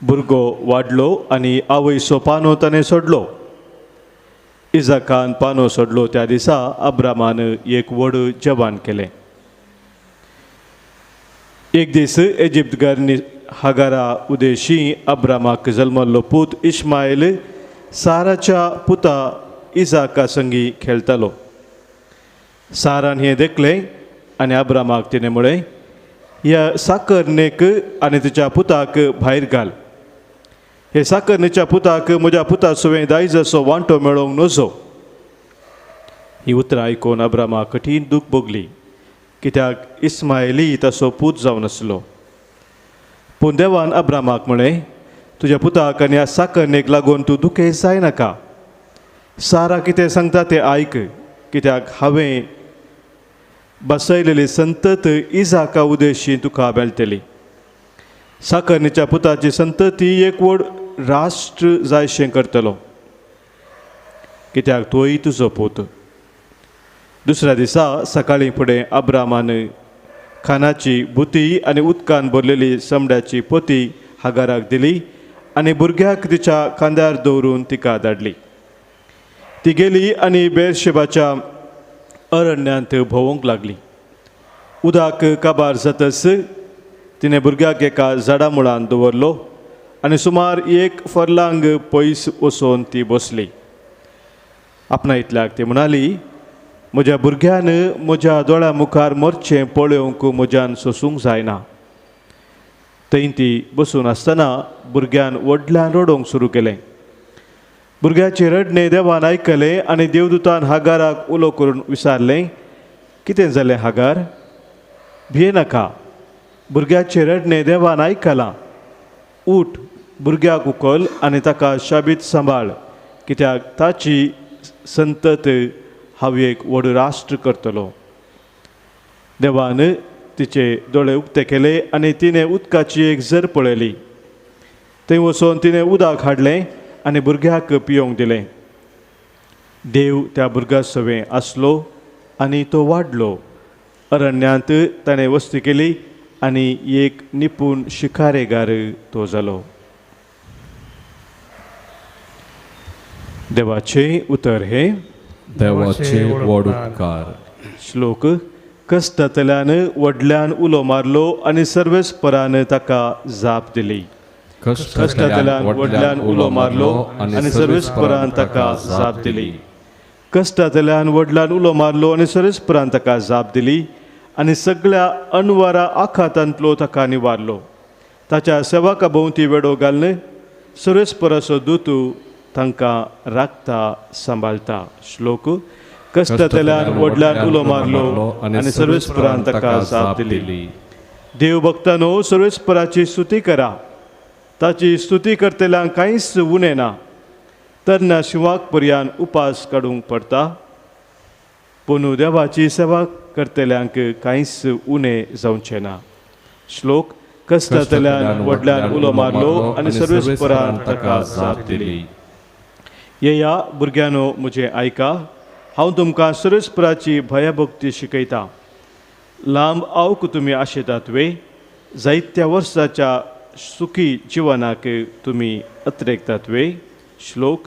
भुरगो वाडलो आनी आवयचो पानो ताणें सोडलो. इजाकान पानो सोडलो त्या दिसा अब्रामान एक व्हड जेवण केलें. एक दीस इजिप्तगारांनी हागारा उदेशी अब्रामाक जल्मल्लो पूत इश्मायल साराच्या पुता इजाका संगी खेळटालो. सारान हें देखलें आनी अब्रामाक तिणें म्हळें, ह्या साकरणेक आनी तिच्या पुताक भायर घाल. हे साकरणेच्या पुताक म्हज्या पुता सवें दायजाचो वांटो मेळोवंक नजो. ही उतरां आयकून अब्रामाक कठीण दूख भोगली, कित्याक इस्मायली ताचो पूत जावन आसलो. पूण देवान अब्रामाक म्हळें, तुज्या पुताक आनी ह्या साकरणेक लागून तूं दुखेस्त जायनाका. सारा कितें सांगता तें आयक, कित्याक हांवें बसयलेली संतत इजाका उदेशी तुका मेळटली. साकरणेच्या पुताची संतती एक व्हड राष्ट्र जायशें करतलो, कित्याक तोय तुजो पूत. दुसऱ्या दिसा सकाळीं फुडें अब्रामान खाणाची बुती आनी उदकान भरलेली समड्याची पोती हागाराक दिली आनी भुरग्याक तिच्या खांद्यार दवरून तिका धाडली. ती गेली आनी बेरशेबाच्या अरण्यांत भोंवूंक लागली. उदक काबार जातच तिणें भुरग्याक एका झाडा मुळान दवरलो आनी सुमार 1 फरलांग पयस वचून ती बसली. आपणा इतल्याक ती म्हणाली, म्हज्या भुरग्यान म्हज्या दोळ्या मुखार मरचें पळोवंक म्हज्यान सोसूंक जायना. थंय ती बसून आसतना भुरग्यान व्हडल्यान रडोवंक सुरू केलें. भुरग्याचें रडणें देवान आयकलें आनी देवदूतान हागाराक उलो करून विचारलें, कितें जालें हागार, भियेनाका, भुरग्याचें रडणें देवान आयकलां. उठ, भुरग्याक उखल आनी ताका शाबीत सांबाळ, कित्याक ताची संतत हांव एक व्हड राष्ट्र करतलो. देवान तिचे दोळे उक्ते केले आनी तिणें उदकाची एक झर पळयली. थंय वचून तिणें उदक हाडलें आनी भुरग्याक पियोवंक दिलें. देव त्या भुरग्या सवें आसलो आनी तो वाडलो. अरण्यांत ताणें वस्ती केली आनी एक निपूण शिकारेगार तो जालो. देवाचें उतर हें देवाचे व्हड उपकार. श्लोक. कश्टांतल्यान व्हडल्यान उलो मारलो आनी सर्वेस्परान ताका जाप दिली. कश्टांतल्यान व्हडल्यान उलो मारलो आनी सर्वेस्परान ताका जाप दिली. कश्टांतल्यान व्हडल्यान उलो मारलो आनी सर्वेस्परान ताका जाप दिली आनी सगळ्या अणवारा आखातांतलो ताका निवारलो. ताच्या सेवका भोंवती वेडो घालून सर्वेस्पराचो दूत तांकां राखता सांबाळटा. श्लोक. कश्टांतल्यान व्हडल्यान उलो मारलो आनी सर्वेस्परान ताका जाप दिली. देव भक्तानो, सर्वेस्पराची स्तुती करा. ताची स्तुती करतल्यांक कांयच उणें ना. तरण्या शिंवाक पर्यान उपास काडूंक पडटा, पूण देवाची सेवा करतल्यांक कांयच उणें जावचें ना. श्लोक. कश्टांतल्यान व्हडल्यान उलो मारलो आनी सर्वेस्परान ताका जाप दिली. येया भुरग्यांनो, म्हजें आयका, हांव तुमकां सर्वेस्पराची भयभक्ती शिकयतां. लांब आवक तुमी आशेतात वे, जायत्या वर्साच्या सुखी जिवनाक तुमी अत्रेकतात वे. श्लोक.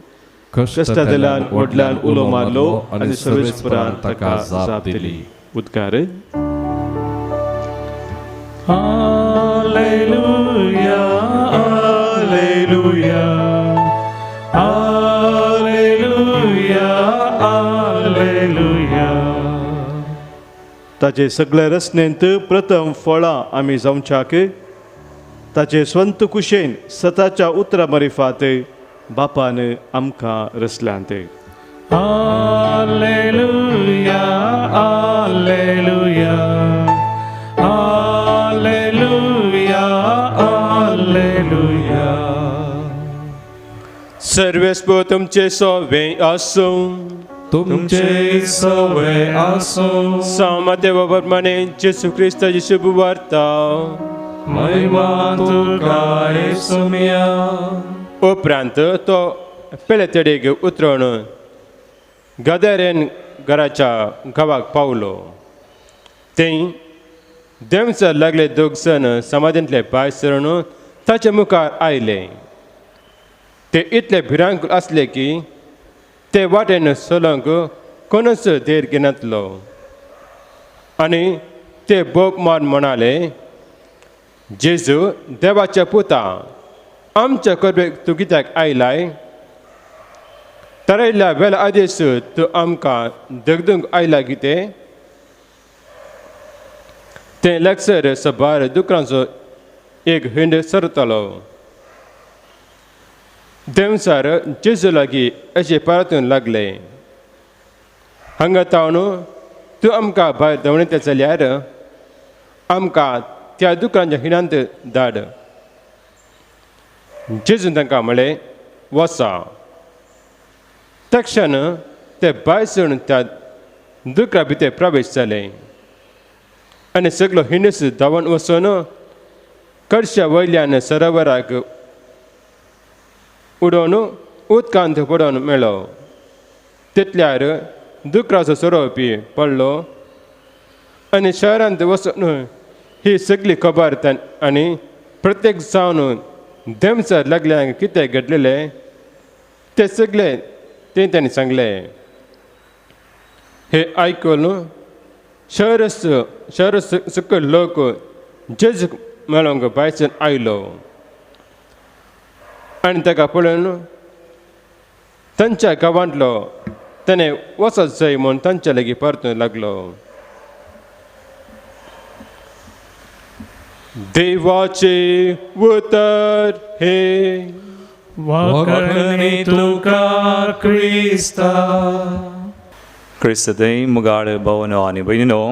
कश्टांतल्यान व्हडल्यान उलो मारलो आनी सर्वेस्परान ताका जाप दिली. उद्गार. Hallelujah, hallelujah, hallelujah, hallelujah. ताचे सगळे रचनेंत प्रथम फळां आमी जावच्याक ताचे स्वंत कुशेन सताच्या उतरा मरिफात बापान आमकां रचल्यांत. Hallelujah, hallelujah, hallelujah, hallelujah. सर्वेस्पर तुमचे सवे आसूं. तुमचे सवे आसूं. सामदेवा प्रमाणे जेसू क्रिस्ताची शुभ वार्ता. महिमा तुका येसुमिया. उपरांत तो पेलेतडीक उतरून गदारेन घराच्या गांवाक पावलो. थंय देंवचार लागले दोग जण समाजांतले भायर सरून ताचे मुखार आयले. ते इतले भिरांकूळ आसले की ते वाटेन चलोवंक कोणूच धीर घेनातलो. आनी ते बोब मारून म्हणाले, जेजू देवाच्या पुता, आमच्या करबेक तूं कित्याक आयलाय? थारायल्ल्या वेळा आदींच तूं आमकां दगदूंक आयला कितें? तें लागसर सबार दुकरांचो एक हिंड सरतालो. देंवचार जेजू लागीं अशें परतून लागले, हांगा तावन तूं आमकां भायर धांवणयता जाल्यार आमकां त्या दुकरांच्या हिणांत धाड. जेजून तांकां म्हळें, वसा. तक्षण ते भायर सरून त्या दुकरा भितर प्रवेश जाले आनी सगलो हिणूस धांवन वचून कडश्या वयल्यान सरोवराक उडोवन उदकांत पडोवन मेळ्ळो. तितल्यार दुकराचो सोरोवपी पडलो आनी शहरांत वचून ही सगली खबर आनी प्रत्येक जावन देंवचार लागल्यांक कितें घडलेलें तें सगलें तें ताणें सांगलें. हें आयकून शहर शहर सकयल लोक जेजूक मेळोंक भायच्यान आयलो आनी ताका पळोवन तांच्या गांवांतलो ताणें वचत जाय म्हूण तांच्या लागीं परतूंक लागलो. देवाचे उतर हे वाखणी तुका क्रिस्ता. क्रिस्तथंय मुगाळ भवनो आनी भयणीनो,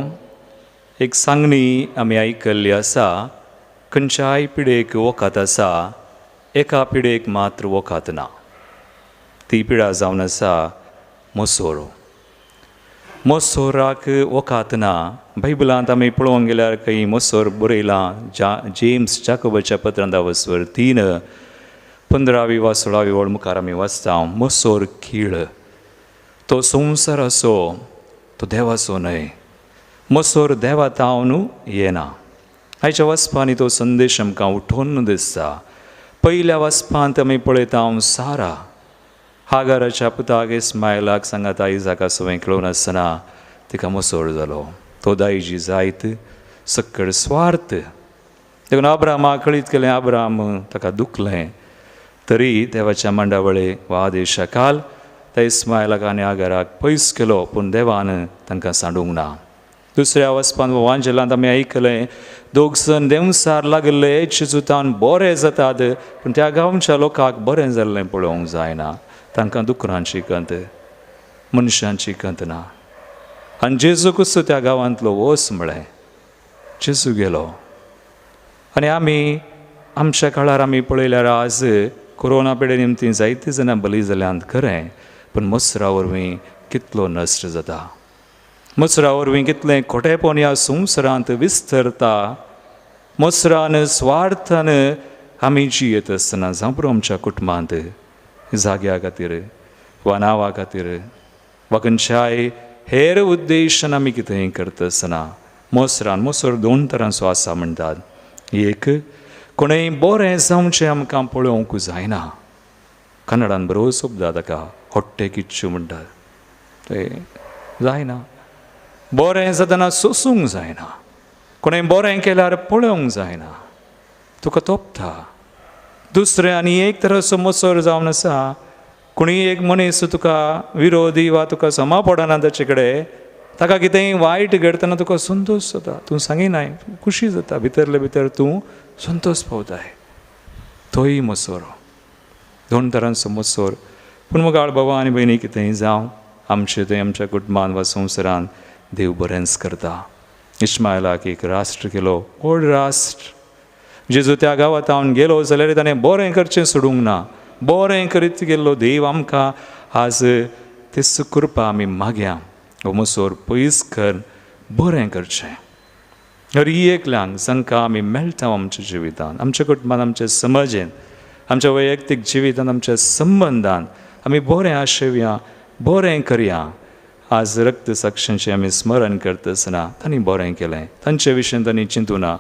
एक सांगणी आमी आयकल्ली आसा, खंयच्याय पिडेक वखद आसा, एका पिडेक मात्र वखद ना. ती पिडा जावन आसा मोसोर. मोसोराक वखद ना. बायबलांत आमी पळोवंक गेल्यार खंय मोसोर बरयलां, जेम्स जाकोबाच्या पत्रांत वसवर 3 15वी वा 16वी वळ मुखार आमी वाचता, मोसोर खीळ तो संवसाराचो, तो देवाचो न्हय. मोसोर देवा तावन येना. आयच्या वाचपांनी तो संदेश आमकां उठोवन दिसता. पयल्या वाचपांत आमी पळयता सारा हागाराच्या पुताक इस्मायलाक सांगाता इजाका सवंय खेळोवन आसतना तिका मोसोर जालो. तो दायजी जायत सक्कड स्वार्थ. देखून आब्रामाक कळीत केलें, आब्राम ताका दुखलें तरी देवाच्या मांडावळे वा आदेशा काल त्या इस्मायलाक आनी आगाराक पयस केलो, पूण देवान तांकां सांडूंक ना. दुसऱ्या वचपान वांजेलांत आमी आयकलें, दोग जण देंवसार लागिल्ले जेजूतान बरे जातात, पूण त्या गांवच्या लोकांक बरें जाल्लें पळोवंक जायना. तांकां दुकरांची कंत, मनशांची कंत ना. आनी जेजू कुसो त्या गांवांतलो वस म्हळें, जेजू गेलो. आनी आमी आमच्या काळार आमी पळयल्यार आज कोरोना पिडे निमतीं जायतीं जाणां बली जाल्यांत खरें, पूण मसरा वरवीं कितलो नश्ट जाता, मसरा वरवीं कितलें खोटेपण ह्या संवसारांत विस्तरता. मसरान स्वार्थान आमी जियेत आसतना जावं पुरो आमच्या कुटुंबांत जाग्या खातीर वा नांवा खातीर वा खंयच्याय हेर उद्देशान आमी कितेंय करता आसतना मोसरान, मोसर दोन तरांचो आसा म्हणटात. एक, कोणेंय बरें जावचें आमकां पळोवंक जायना. कन्नडान बरो शब्द ताका होट्टे किच्चू म्हणटात. तें जायना, बरें जातना सोसूंक जायना, कोणें बरें केल्यार पळोवंक जायना, तुका तोपता. दुसरें आनी एक तराचो मोसर जावन आसा, कोणीय एक मनीस तुका विरोधी वा तुका समा पडना ताचे कडेन, ताका कितेंय वायट घडटना तुका संतोश जाता, तूं सांगिनाय, खुशी जाता, भितरले भितर तूं संतोश पावताय. तोय मोसोर, दोन तरांचो मोसोर. पूण मुगाळ बाबा आनी भयणी कितेंय जावं, आमचें थंय आमच्या कुटुंबान वा संवसारान देव बरेंच करता. इस्मायलाक एक राष्ट्र केलो, व्हड राष्ट्र. जेजू त्या गांवांत हांव गेलो जाल्यार ताणें बरें करचें सोडूंक ना, बरें करीत गेल्लो देव आमकां आज तेच कृपा आमी मागया, हो मोसोर पयस कर, बरें करचें. हर एकल्यांक जांकां आमी मेळटा आमच्या जिवितान, आमच्या कुटुंबान, आमच्या समाजेन, आमच्या वैयक्तीक जिवितान, आमच्या संबंदान आमी बरें आशेवया, बरें करया. आज रक्त साक्षांचें आमी स्मरण करता आसतना तांणी बरें केलें, तांचे विशयन तांणी चिंतूं ना,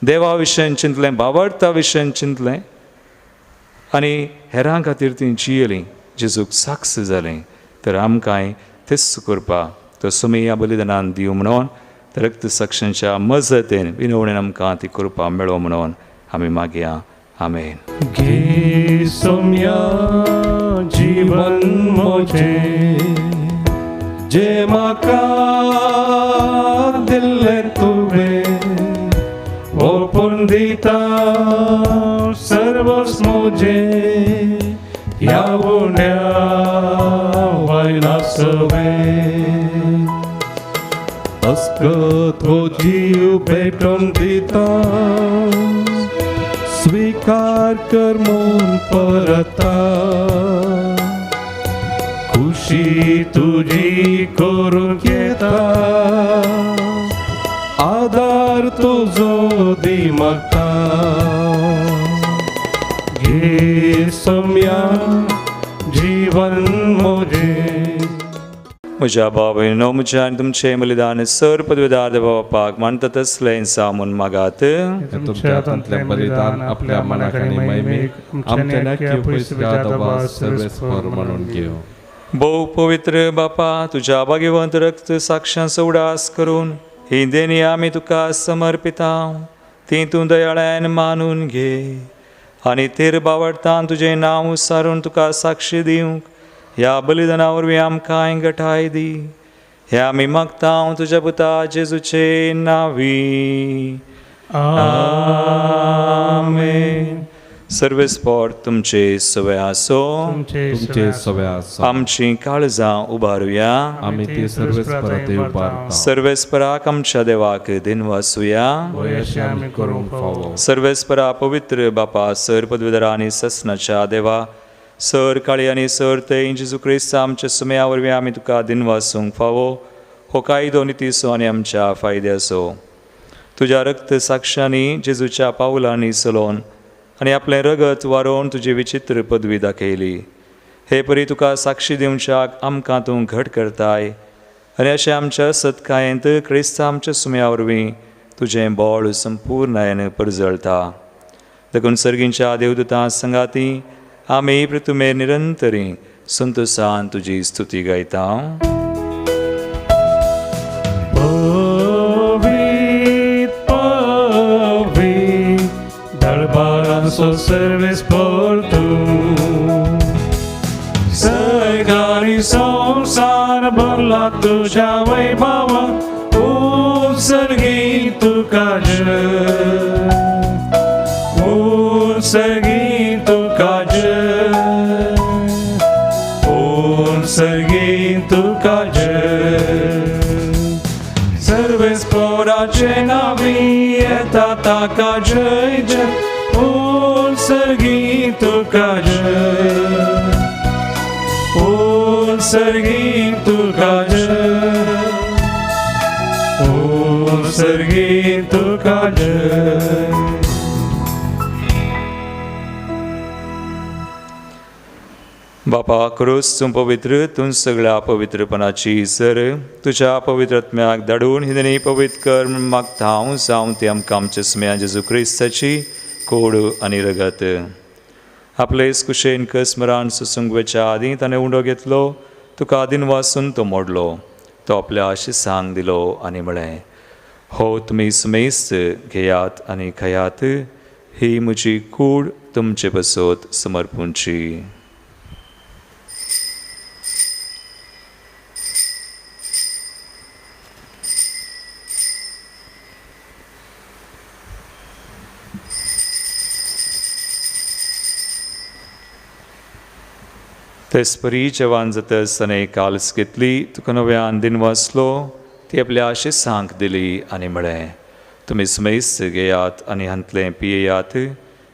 देवा विशयन चिंतलें, भावार्था विशयन चिंतलें आनी हेरां खातीर तीं जियेलीं, जेजूक साक्ष जालें. तर आमकांय तेच करपा तो सुमया बलिदानान दिवं म्हणून रक्त साक्षांच्या मजतेन विनवणेन आमकां ती करपा मेळो म्हणून आमी मागया. आमेन. घे सोम्या जीवन मोजे जे म्हाका दिल्लें तुवें ओपून दिता सर्वस मोजे ह्या उण्या वयला सवें अस्कत हो जीव भेटून दिता स्वीकार कर म्हूण परता खुशी तुजी करूंक येता आदार तुजो दी मागता घे सोम्या जीवन मोजे. म्हज्या भाव-भयणींनो, म्हज्या आनी तुमचें बलिदान सर पदवेदार देवा बापाक मानता तसलें सामून मागात. तुमच्या हातांतलें बलिदान आपल्या मनाक आनी महिमेक आमच्या नाक्य पयसुल्या देवा सर्वेस्पर म्हणून घेवं. भोव पवित्र बापा, तुज्या भाग्यवंत रक्त साक्षांचो उडास करून ही देणी आमी तुका समर्पिता, ती तूं दयाळ्यान मानून घे आनी तेर बावडतान तुजें नांव सारून तुका साक्षी दिवंक ह्या बलिदाना वरवीं आमकां गठाय दी. हे आमी मागता तुज्या पुता जेजूचे नांवी. आमेन. सर्वेस्पर तुमचे सवे आसो, तुमचे सवे आसो. आमची काळजां उबारुया, आमी ती सर्वेस्पराक उबारता. सर्वेस्पराक आमच्या देवाक दिनवासुया, आमी करूंक फावो. सर्वेस्परा पवित्र बापा, सर पदवीधरा आनी ससनाच्या देवा, सर काळी आनी सर थंय जेजू क्रिस्त आमच्या सुम्या वरवीं आमी तुका दिनवासूंक फावो. हो कायदो नितीचो आनी आमच्या फायद्याचो. तुज्या रक्त साक्षांनी जेजूच्या पावलांनी चलोवन आनी आपलें रगत वारोवन तुजी विचित्र पदवी दाखयली. हे परी तुका साक्षी दिवच्याक आमकां तूं घट करताय आनी अशें आमच्या सत्कायेंत क्रिस्त आमच्या सुम्या वरवीं तुजें बळ संपूर्णायेन परजळटा. देखून सर्गींच्या देवदूतां संगाती आमी पृथुमेर निरंतरी संतोसान तुजी स्तुती गायता. दळबारांचो सर्वेस्पर तूं सरकारी संवसार भरला तुज्या वैभवा उत्सर्गी तुका जय, उत्सर्गी तुका जय, उत्सर्गी तुका जय. सर्वेस्पराचे नांवी येता ताका जय जय, उत्सर्गी तुका जय, उत्सर्गी तुका जय, उत्सर्गी तुका जय. बापा क्रूस तूं पवित्र, तूं सगळ्या पवित्रपणाची सर तुज्या पवित्र आत्म्याक धाडून हिंदनी पवित्र कर म्हूण मागता हांव, जावं ती आमकां आमच्या सुम्या जेजू क्रिस्ताची कोड आनी रगत. आपले कुशेन कसमरान सोसूंक वचच्या आदीं ताणें उंडो घेतलो, तुका दिनवासून तो मोडलो, तो आपल्या शिसांक दिलो आनी म्हळें, हो तुमी सुमेस्त घेयात आनी खायात, ही म्हजी कूड तुमचे पसत समर्पूंची. तेचपरी जेवान जातच ताणें काल्स घेतली, तुका नव्यान दिनवासलो, ती आपल्या शिसांक दिली आनी म्हळें, तुमी सुमेस्त घेयात आनी हांतलें पियेयात,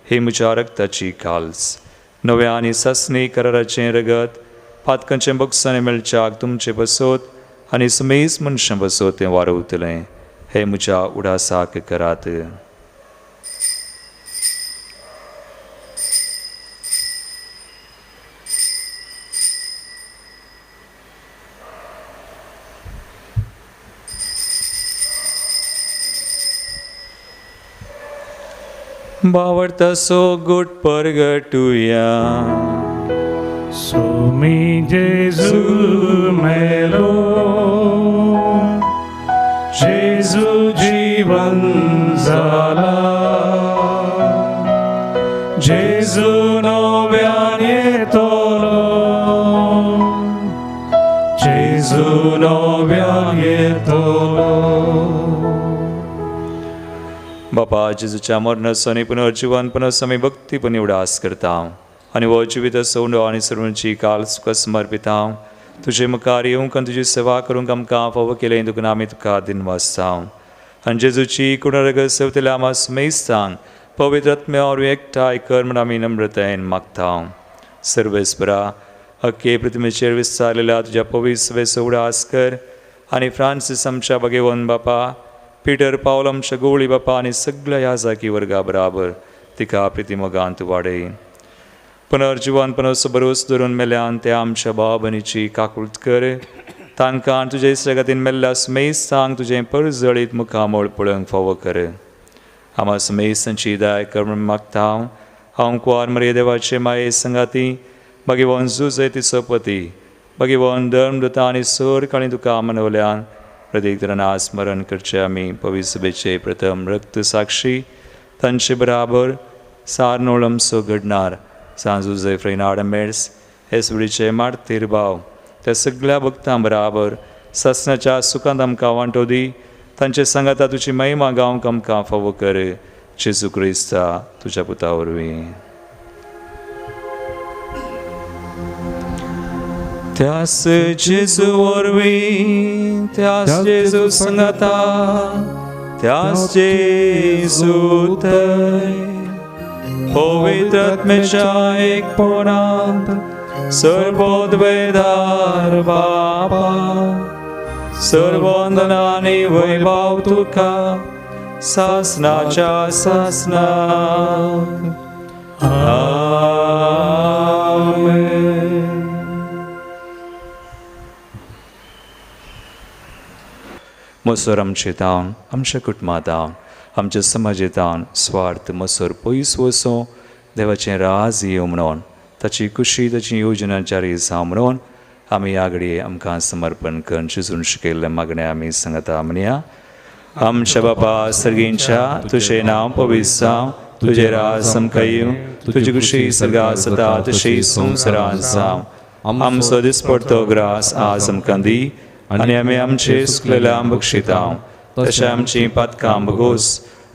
ही म्हज्या रक्ताची काल्स, नव्या आनी सासणी कराराचें रगत, पातकांचें बक्षाणें मेळच्याक तुमचे बसोत आनी सुमेस्त मनशां बसोत तें वारवतलें. हें म्हज्या उडासाक करात. बावडता सो गुट परगटुया. सुमी जेजू मेलो, जेजू जीवन जाला, जेजू नव्यान येतलो, जेजू नव्यान येतलो. बापा, जेजूच्या मरणाचो आनी पुनर्जिवनपणाचो आमी भक्तीपणी उडास करता आनी हो जिवीत सवंडो आनी सर्वांची काल सुखा समर्पिता. तुजे मुखार येवंक आनी तुजी सेवा करूंक आमकां फावो केलें देखून आमी तुका दिनवासता. आनी जेजूची कुणरग सेवतल्या आमा स्मेस्तांक पवित्र आत्म्या वरवीं एकठांय कर म्हूण आमी नम्रतायेन मागता. सर्वेस्परा, अख्खे प्रतिमेचेर विस्तारलेल्या तुज्या पवित्र सभेचो उडास कर आनी फ्रांसीस आमच्या भगेवन बापा, पिटर पावल आमच्या गोवळी बापा आनी सगळ्या ह्या जाकी वर्गा बराबर तिका प्रितीमोगान तूं वाडय. पुनर्जिवनपणाचो भरोस धरून मेल्यान त्या आमच्या भाव भयणीची काकूळत कर. तांकां तुजे इश्टागतीन मेल्ल्या स्मेस्तांक तुजें परजळीत मुखामळ पळोवंक फावो कर. आमा स्मेस्तांची दाय कर म्हूण मागता. हांव कुंवार मरिये देवाचे माये संगाती, भगवान जुजय तिचो पती, भगवान धर्मदूता आनी सर काळी तुका मनवल्यान प्रत्येक तरान स्मरण करचें आमी पवित्र सभेचे प्रथम रक्त साक्षी तांचे बराबर सारनोळ आमचो घडणार सांजुजय फ्रेनाड मेड्स हेसुडीचे मार्तीर भाव त्या सगळ्या भक्तां बराबर सासणाच्या सुखांत आमकां वांटो दी. तांचे सांगाता तुजी महिमा गावंक आमकां फावो कर. जेजू क्रिस्ता तुज्या पुता वरवीं. त्यास जेजू वरवीं, त्यास जेजू सांगाता, त्यास जेजू थंय पवित्र आत्म्याच्या एकपणांत सर्वोद्वेदार बापा, सर्वंदना आनी वैभव तुका सासनाच्या सासनाक. आमेन. मसोर आमचे तावन, आमच्या कुटुंबा तावन, आमच्या समाजे तावन स्वार्थ मसोर पयस वचो, देवाचें राज येवं म्हणून, ताची खुशी ताची योजना जारी जावं म्हणून आमी ह्या घडये आमकां समर्पण करून शिजून शिकयल्लें मागणें आमी सांगता. म्हणया, आमच्या बापा सर्गींच्या, तुजें नांव पवित्र जावं, तुजें राज आमकां येवं, तुजी खुशी सर्गांत जाता तशी संवसारांत जावं. आमचो दिसपडतो ग्रास आज आमकां दी आनी आमी आमचे सुकलेल्या बक्षिता तशें आमची पातकां भोगोस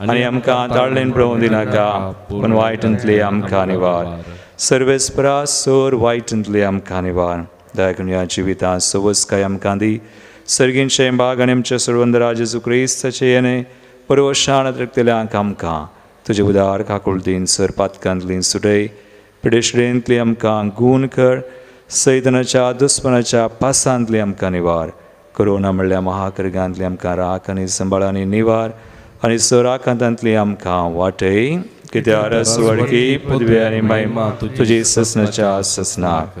आनी आमकां ताळ्ळेन पळोवंक दिनाका, पूण वायटांतली आमकां निवार. सर्वेस्परा सोर वायटांतली आमकां निवार. दया करून ह्या जिवितांत सवसकाय आमकां दी. सर्गींचें भाग आनी आमच्या सर्वंदरा जेजू क्रिस्ताचें येणें परवशान रक्तल्यांक आमकां तुजे उदार काकुळतीन सर पातकांतली सुटय, पिडेशडेंतली आमकां गूण कर, सैतनाच्या दुस्मनाच्या पासांतली आमकां निवार. कोरोना म्हणल्या महाकर्गांतली आमकां राख आनी सांबाळ आनी निवार आनी सराकांतांतली आमकां वाटय. कित्याक रसवडकी पदवी आनी महिमा तुजी ससनाच्या ससनाक.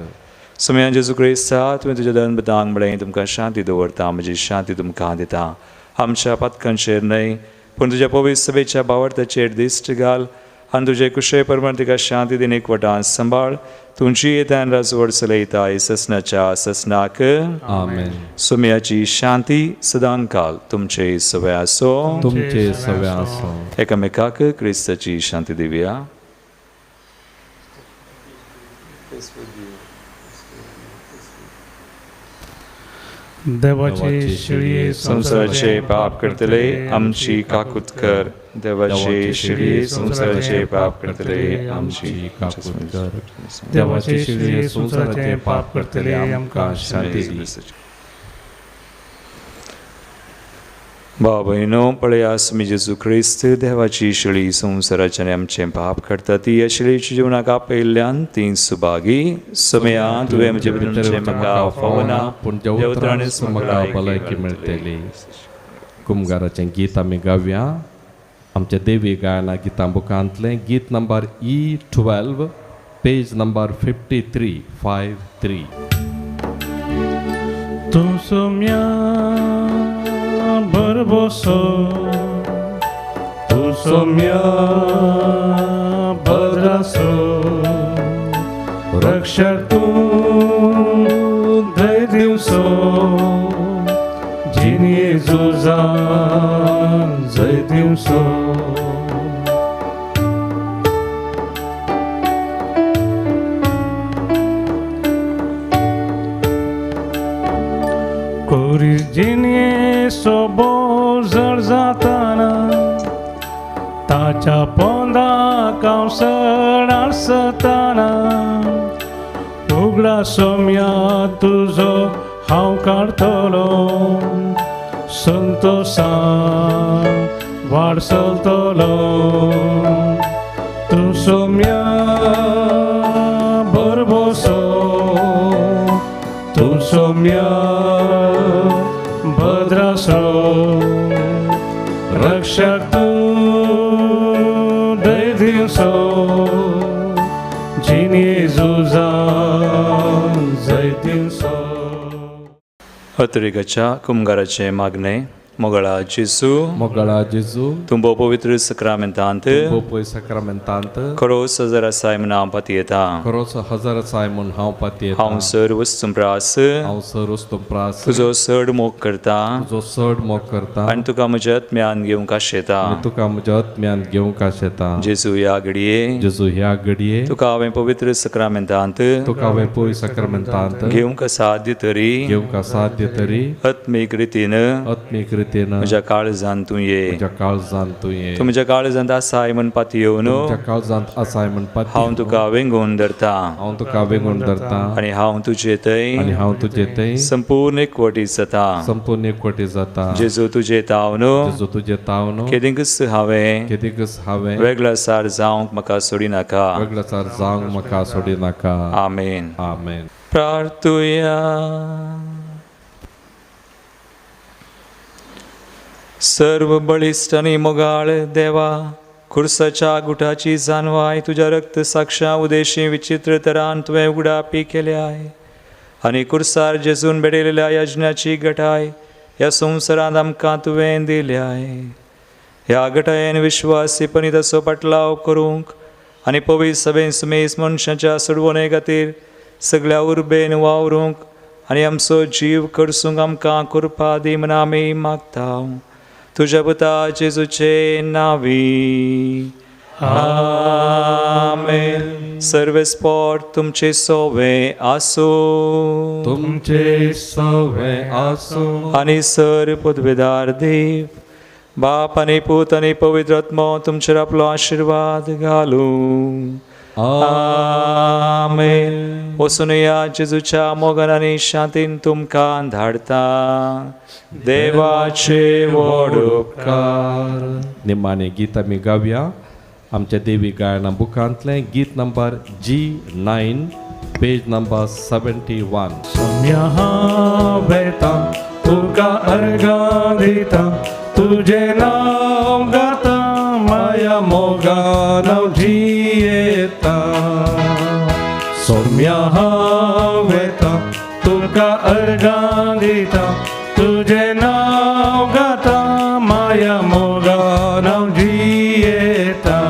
सुमया जेजू क्रिस्ता, तुवें तुज्या धर्मदांक म्हळें तुमकां शांती दवरता, म्हजी शांती तुमकां दिता. आमच्या पातकांचेर न्हय पूण तुज्या पवित्र सभेच्या बावडताचेर दिश्ट घाल आनी तुजे कुशे प्रमाण तिका शांती दिन एकवटान सांबाळ. तुमची येतान राजवड चलयता ससनाच्या ससनाक. आमेन. सुमयाची शांती सदांकाल तुमचे सवय आसो, तुमचे सवय आसो. एकामेकाक क्रिस्ताची शांती दिवया. देवाचे शिळये संवसाराचे पाप करतले आमची काकूत कर. देवाचे शिळये संवसाराचे पाप करतले आमची काकूत कर. देवाचे शिळये संवसाराचे पाप करतले आमकां शांती दी. भाव भयणो, पळया आमी जेजू क्रिस्त देवाची शिळी संवसाराचे आनी आमचें पाप करता ती ह्या शिळीच्या जिवनाक आपयिल्ल्यान ती सुभागी. समया तुवें म्हजे भितरचें म्हाका फावना, पूण देवत्राणीच म्हाका भलायकी मेळटली. कुमगाराचें गीत आमी गावया. आमच्या देवी गायना गितां बुकांतलें गीत नंबर E12, page number 53 53. तूं सोम्या भरभोसो, तूं सोम्या रक्षक तूं धैर्य दिवचो जिणे झुजान जय दिवचो. कोरी जिणे सोबो जड जाताना ताच्या पोंदाक हांव सड आसताना उगडा सोम्या तुजो हांव काडटलो संतोषान वाड चलतलो. तूं सोम्या भरभोसो तूं सोम्या भद्रासो रक्षक तूं धैर्य दिवचो जिणे झुजान जय दिवचो. अत्रिकाच्या कुमगाराचें मागणें. मोगळा जेजू, मोगळा जेजू, तूं भोव पवित्र सक्रामेंतांत, भोव पवित्र सक्रामेंतांत खरोच हजार आसाय म्हूण हांव पातयेता, खरोच हजार आसाय म्हूण हांव पातयेता. हांव सर वस्तुंप्रास, हांव सर वस्तुंप्रास तुजो चड मोग करता, तुजो चड मोग करता आनी तुका म्हज्या आत्म्यान घेवंक आशेता, तुका म्हज्या आत्म्यान घेवंक आशेता. जेजू ह्या घडये, जेजू ह्या घडये तुका हांवें पवित्र सक्रामेंतांत, तुका हांवें पवित्र सक्रामेंतांत घेवंक असाध्य तरी, घेवंक असाध्य तरी आत्मीक रितीन, आत्मीक रितीन म्हज्या काळजांत तूं ये, म्हज्या काळजांत तूं ये. तूं म्हज्या काळजांत आसाय म्हूण पातयेवन, म्हज्या काळजांत आसाय म्हूण पातयेवन हांव तुका वेंगोवन धरता, हांव तुका वेंगोवन धरता आनी हांव तुजे थंय, आनी हांव तुजे थंय संपूर्ण एकवटीत जाता, संपूर्ण एकवटीत जाता. जेजू तुजे तावन, जेजू तुजे तावन केदींकच हांवें, केदींकच हांवें वेगळासार जावंक म्हाका सोडिनाका, वेगळासार जावंक म्हाका सोडिनाका. आमेन. आमेन. प्रार्थुया. सर्व बळिश्ट आनी मोगाळ देवा, खुर्साच्या गुठाची जानवाय तुज्या रक्त साक्षा उदेशी विचित्र तरान तुवें उगडापी केल्याय आनी खुर्सार जेजून भेटयलेल्या यज्ञाची गटाय ह्या संवसारांत आमकां तुवें दिल्याय. ह्या गटायेन विश्वासीपणी ताचो पाटलाव करूंक आनी पवित्र सभेन सुमेस मनशाच्या सोडवणे खातीर सगळ्या उर्बेन वावरूंक आनी आमचो जीव करसूंक आमकां कृपा दी म्हूण आमी मागता. तुज्या पुता जेजूचे नावी आमेन. सर्वेस्पोर तुमचे सोवे आसूं, तुमचे सोवे आसूं. आनी सर पदवेदार देव बाप आनी पूत आनी पवित्र आत्मो तुमचेर आपलो आशिर्वाद घालूं. आमेन. वचून या जेजूच्या मोगान आनी शांतीन तुमकां धाडता. देवाचे व्हड उपकार. निमाणे गीत आमी गावया आमच्या देवी गायना बुकांतलें गीत number G9 page number 71. Soumya हांव वेता तुका अर्गां दिता तुजें नांव गाता माया मोगान हांव जियेता. सौम्या हांव वेता तुका अर्गां दिता तुजें नांव गाता माया मोगान हांव जियेता.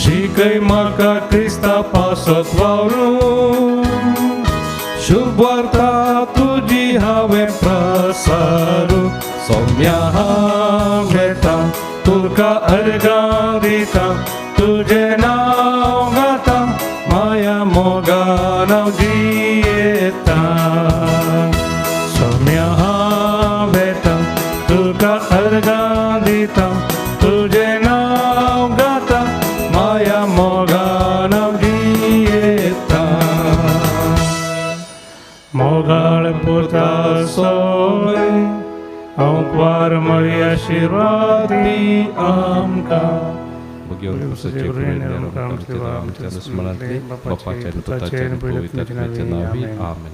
शिकय म्हाका क्रिस्ता पासत वावरूं शुभ वार्ता तुजी हांवें प्रसारू. सौम्या हांव वेता तुका अर्गां दिता तुजें नांव गाता माया मोगान हांव जियेता. सौम्या हांव वेता तुका अर्गां दिता तुजें नांव गाता माया मोगान हांव जियेता. मोगाळ पुता सोय अंकवार मळी आशिर्वादी आमकां. आमच्या दुस्मनांतली बापाच्या आणि पुताच्या आणि पवित्र आत्म्याच्या नांवी आमेन.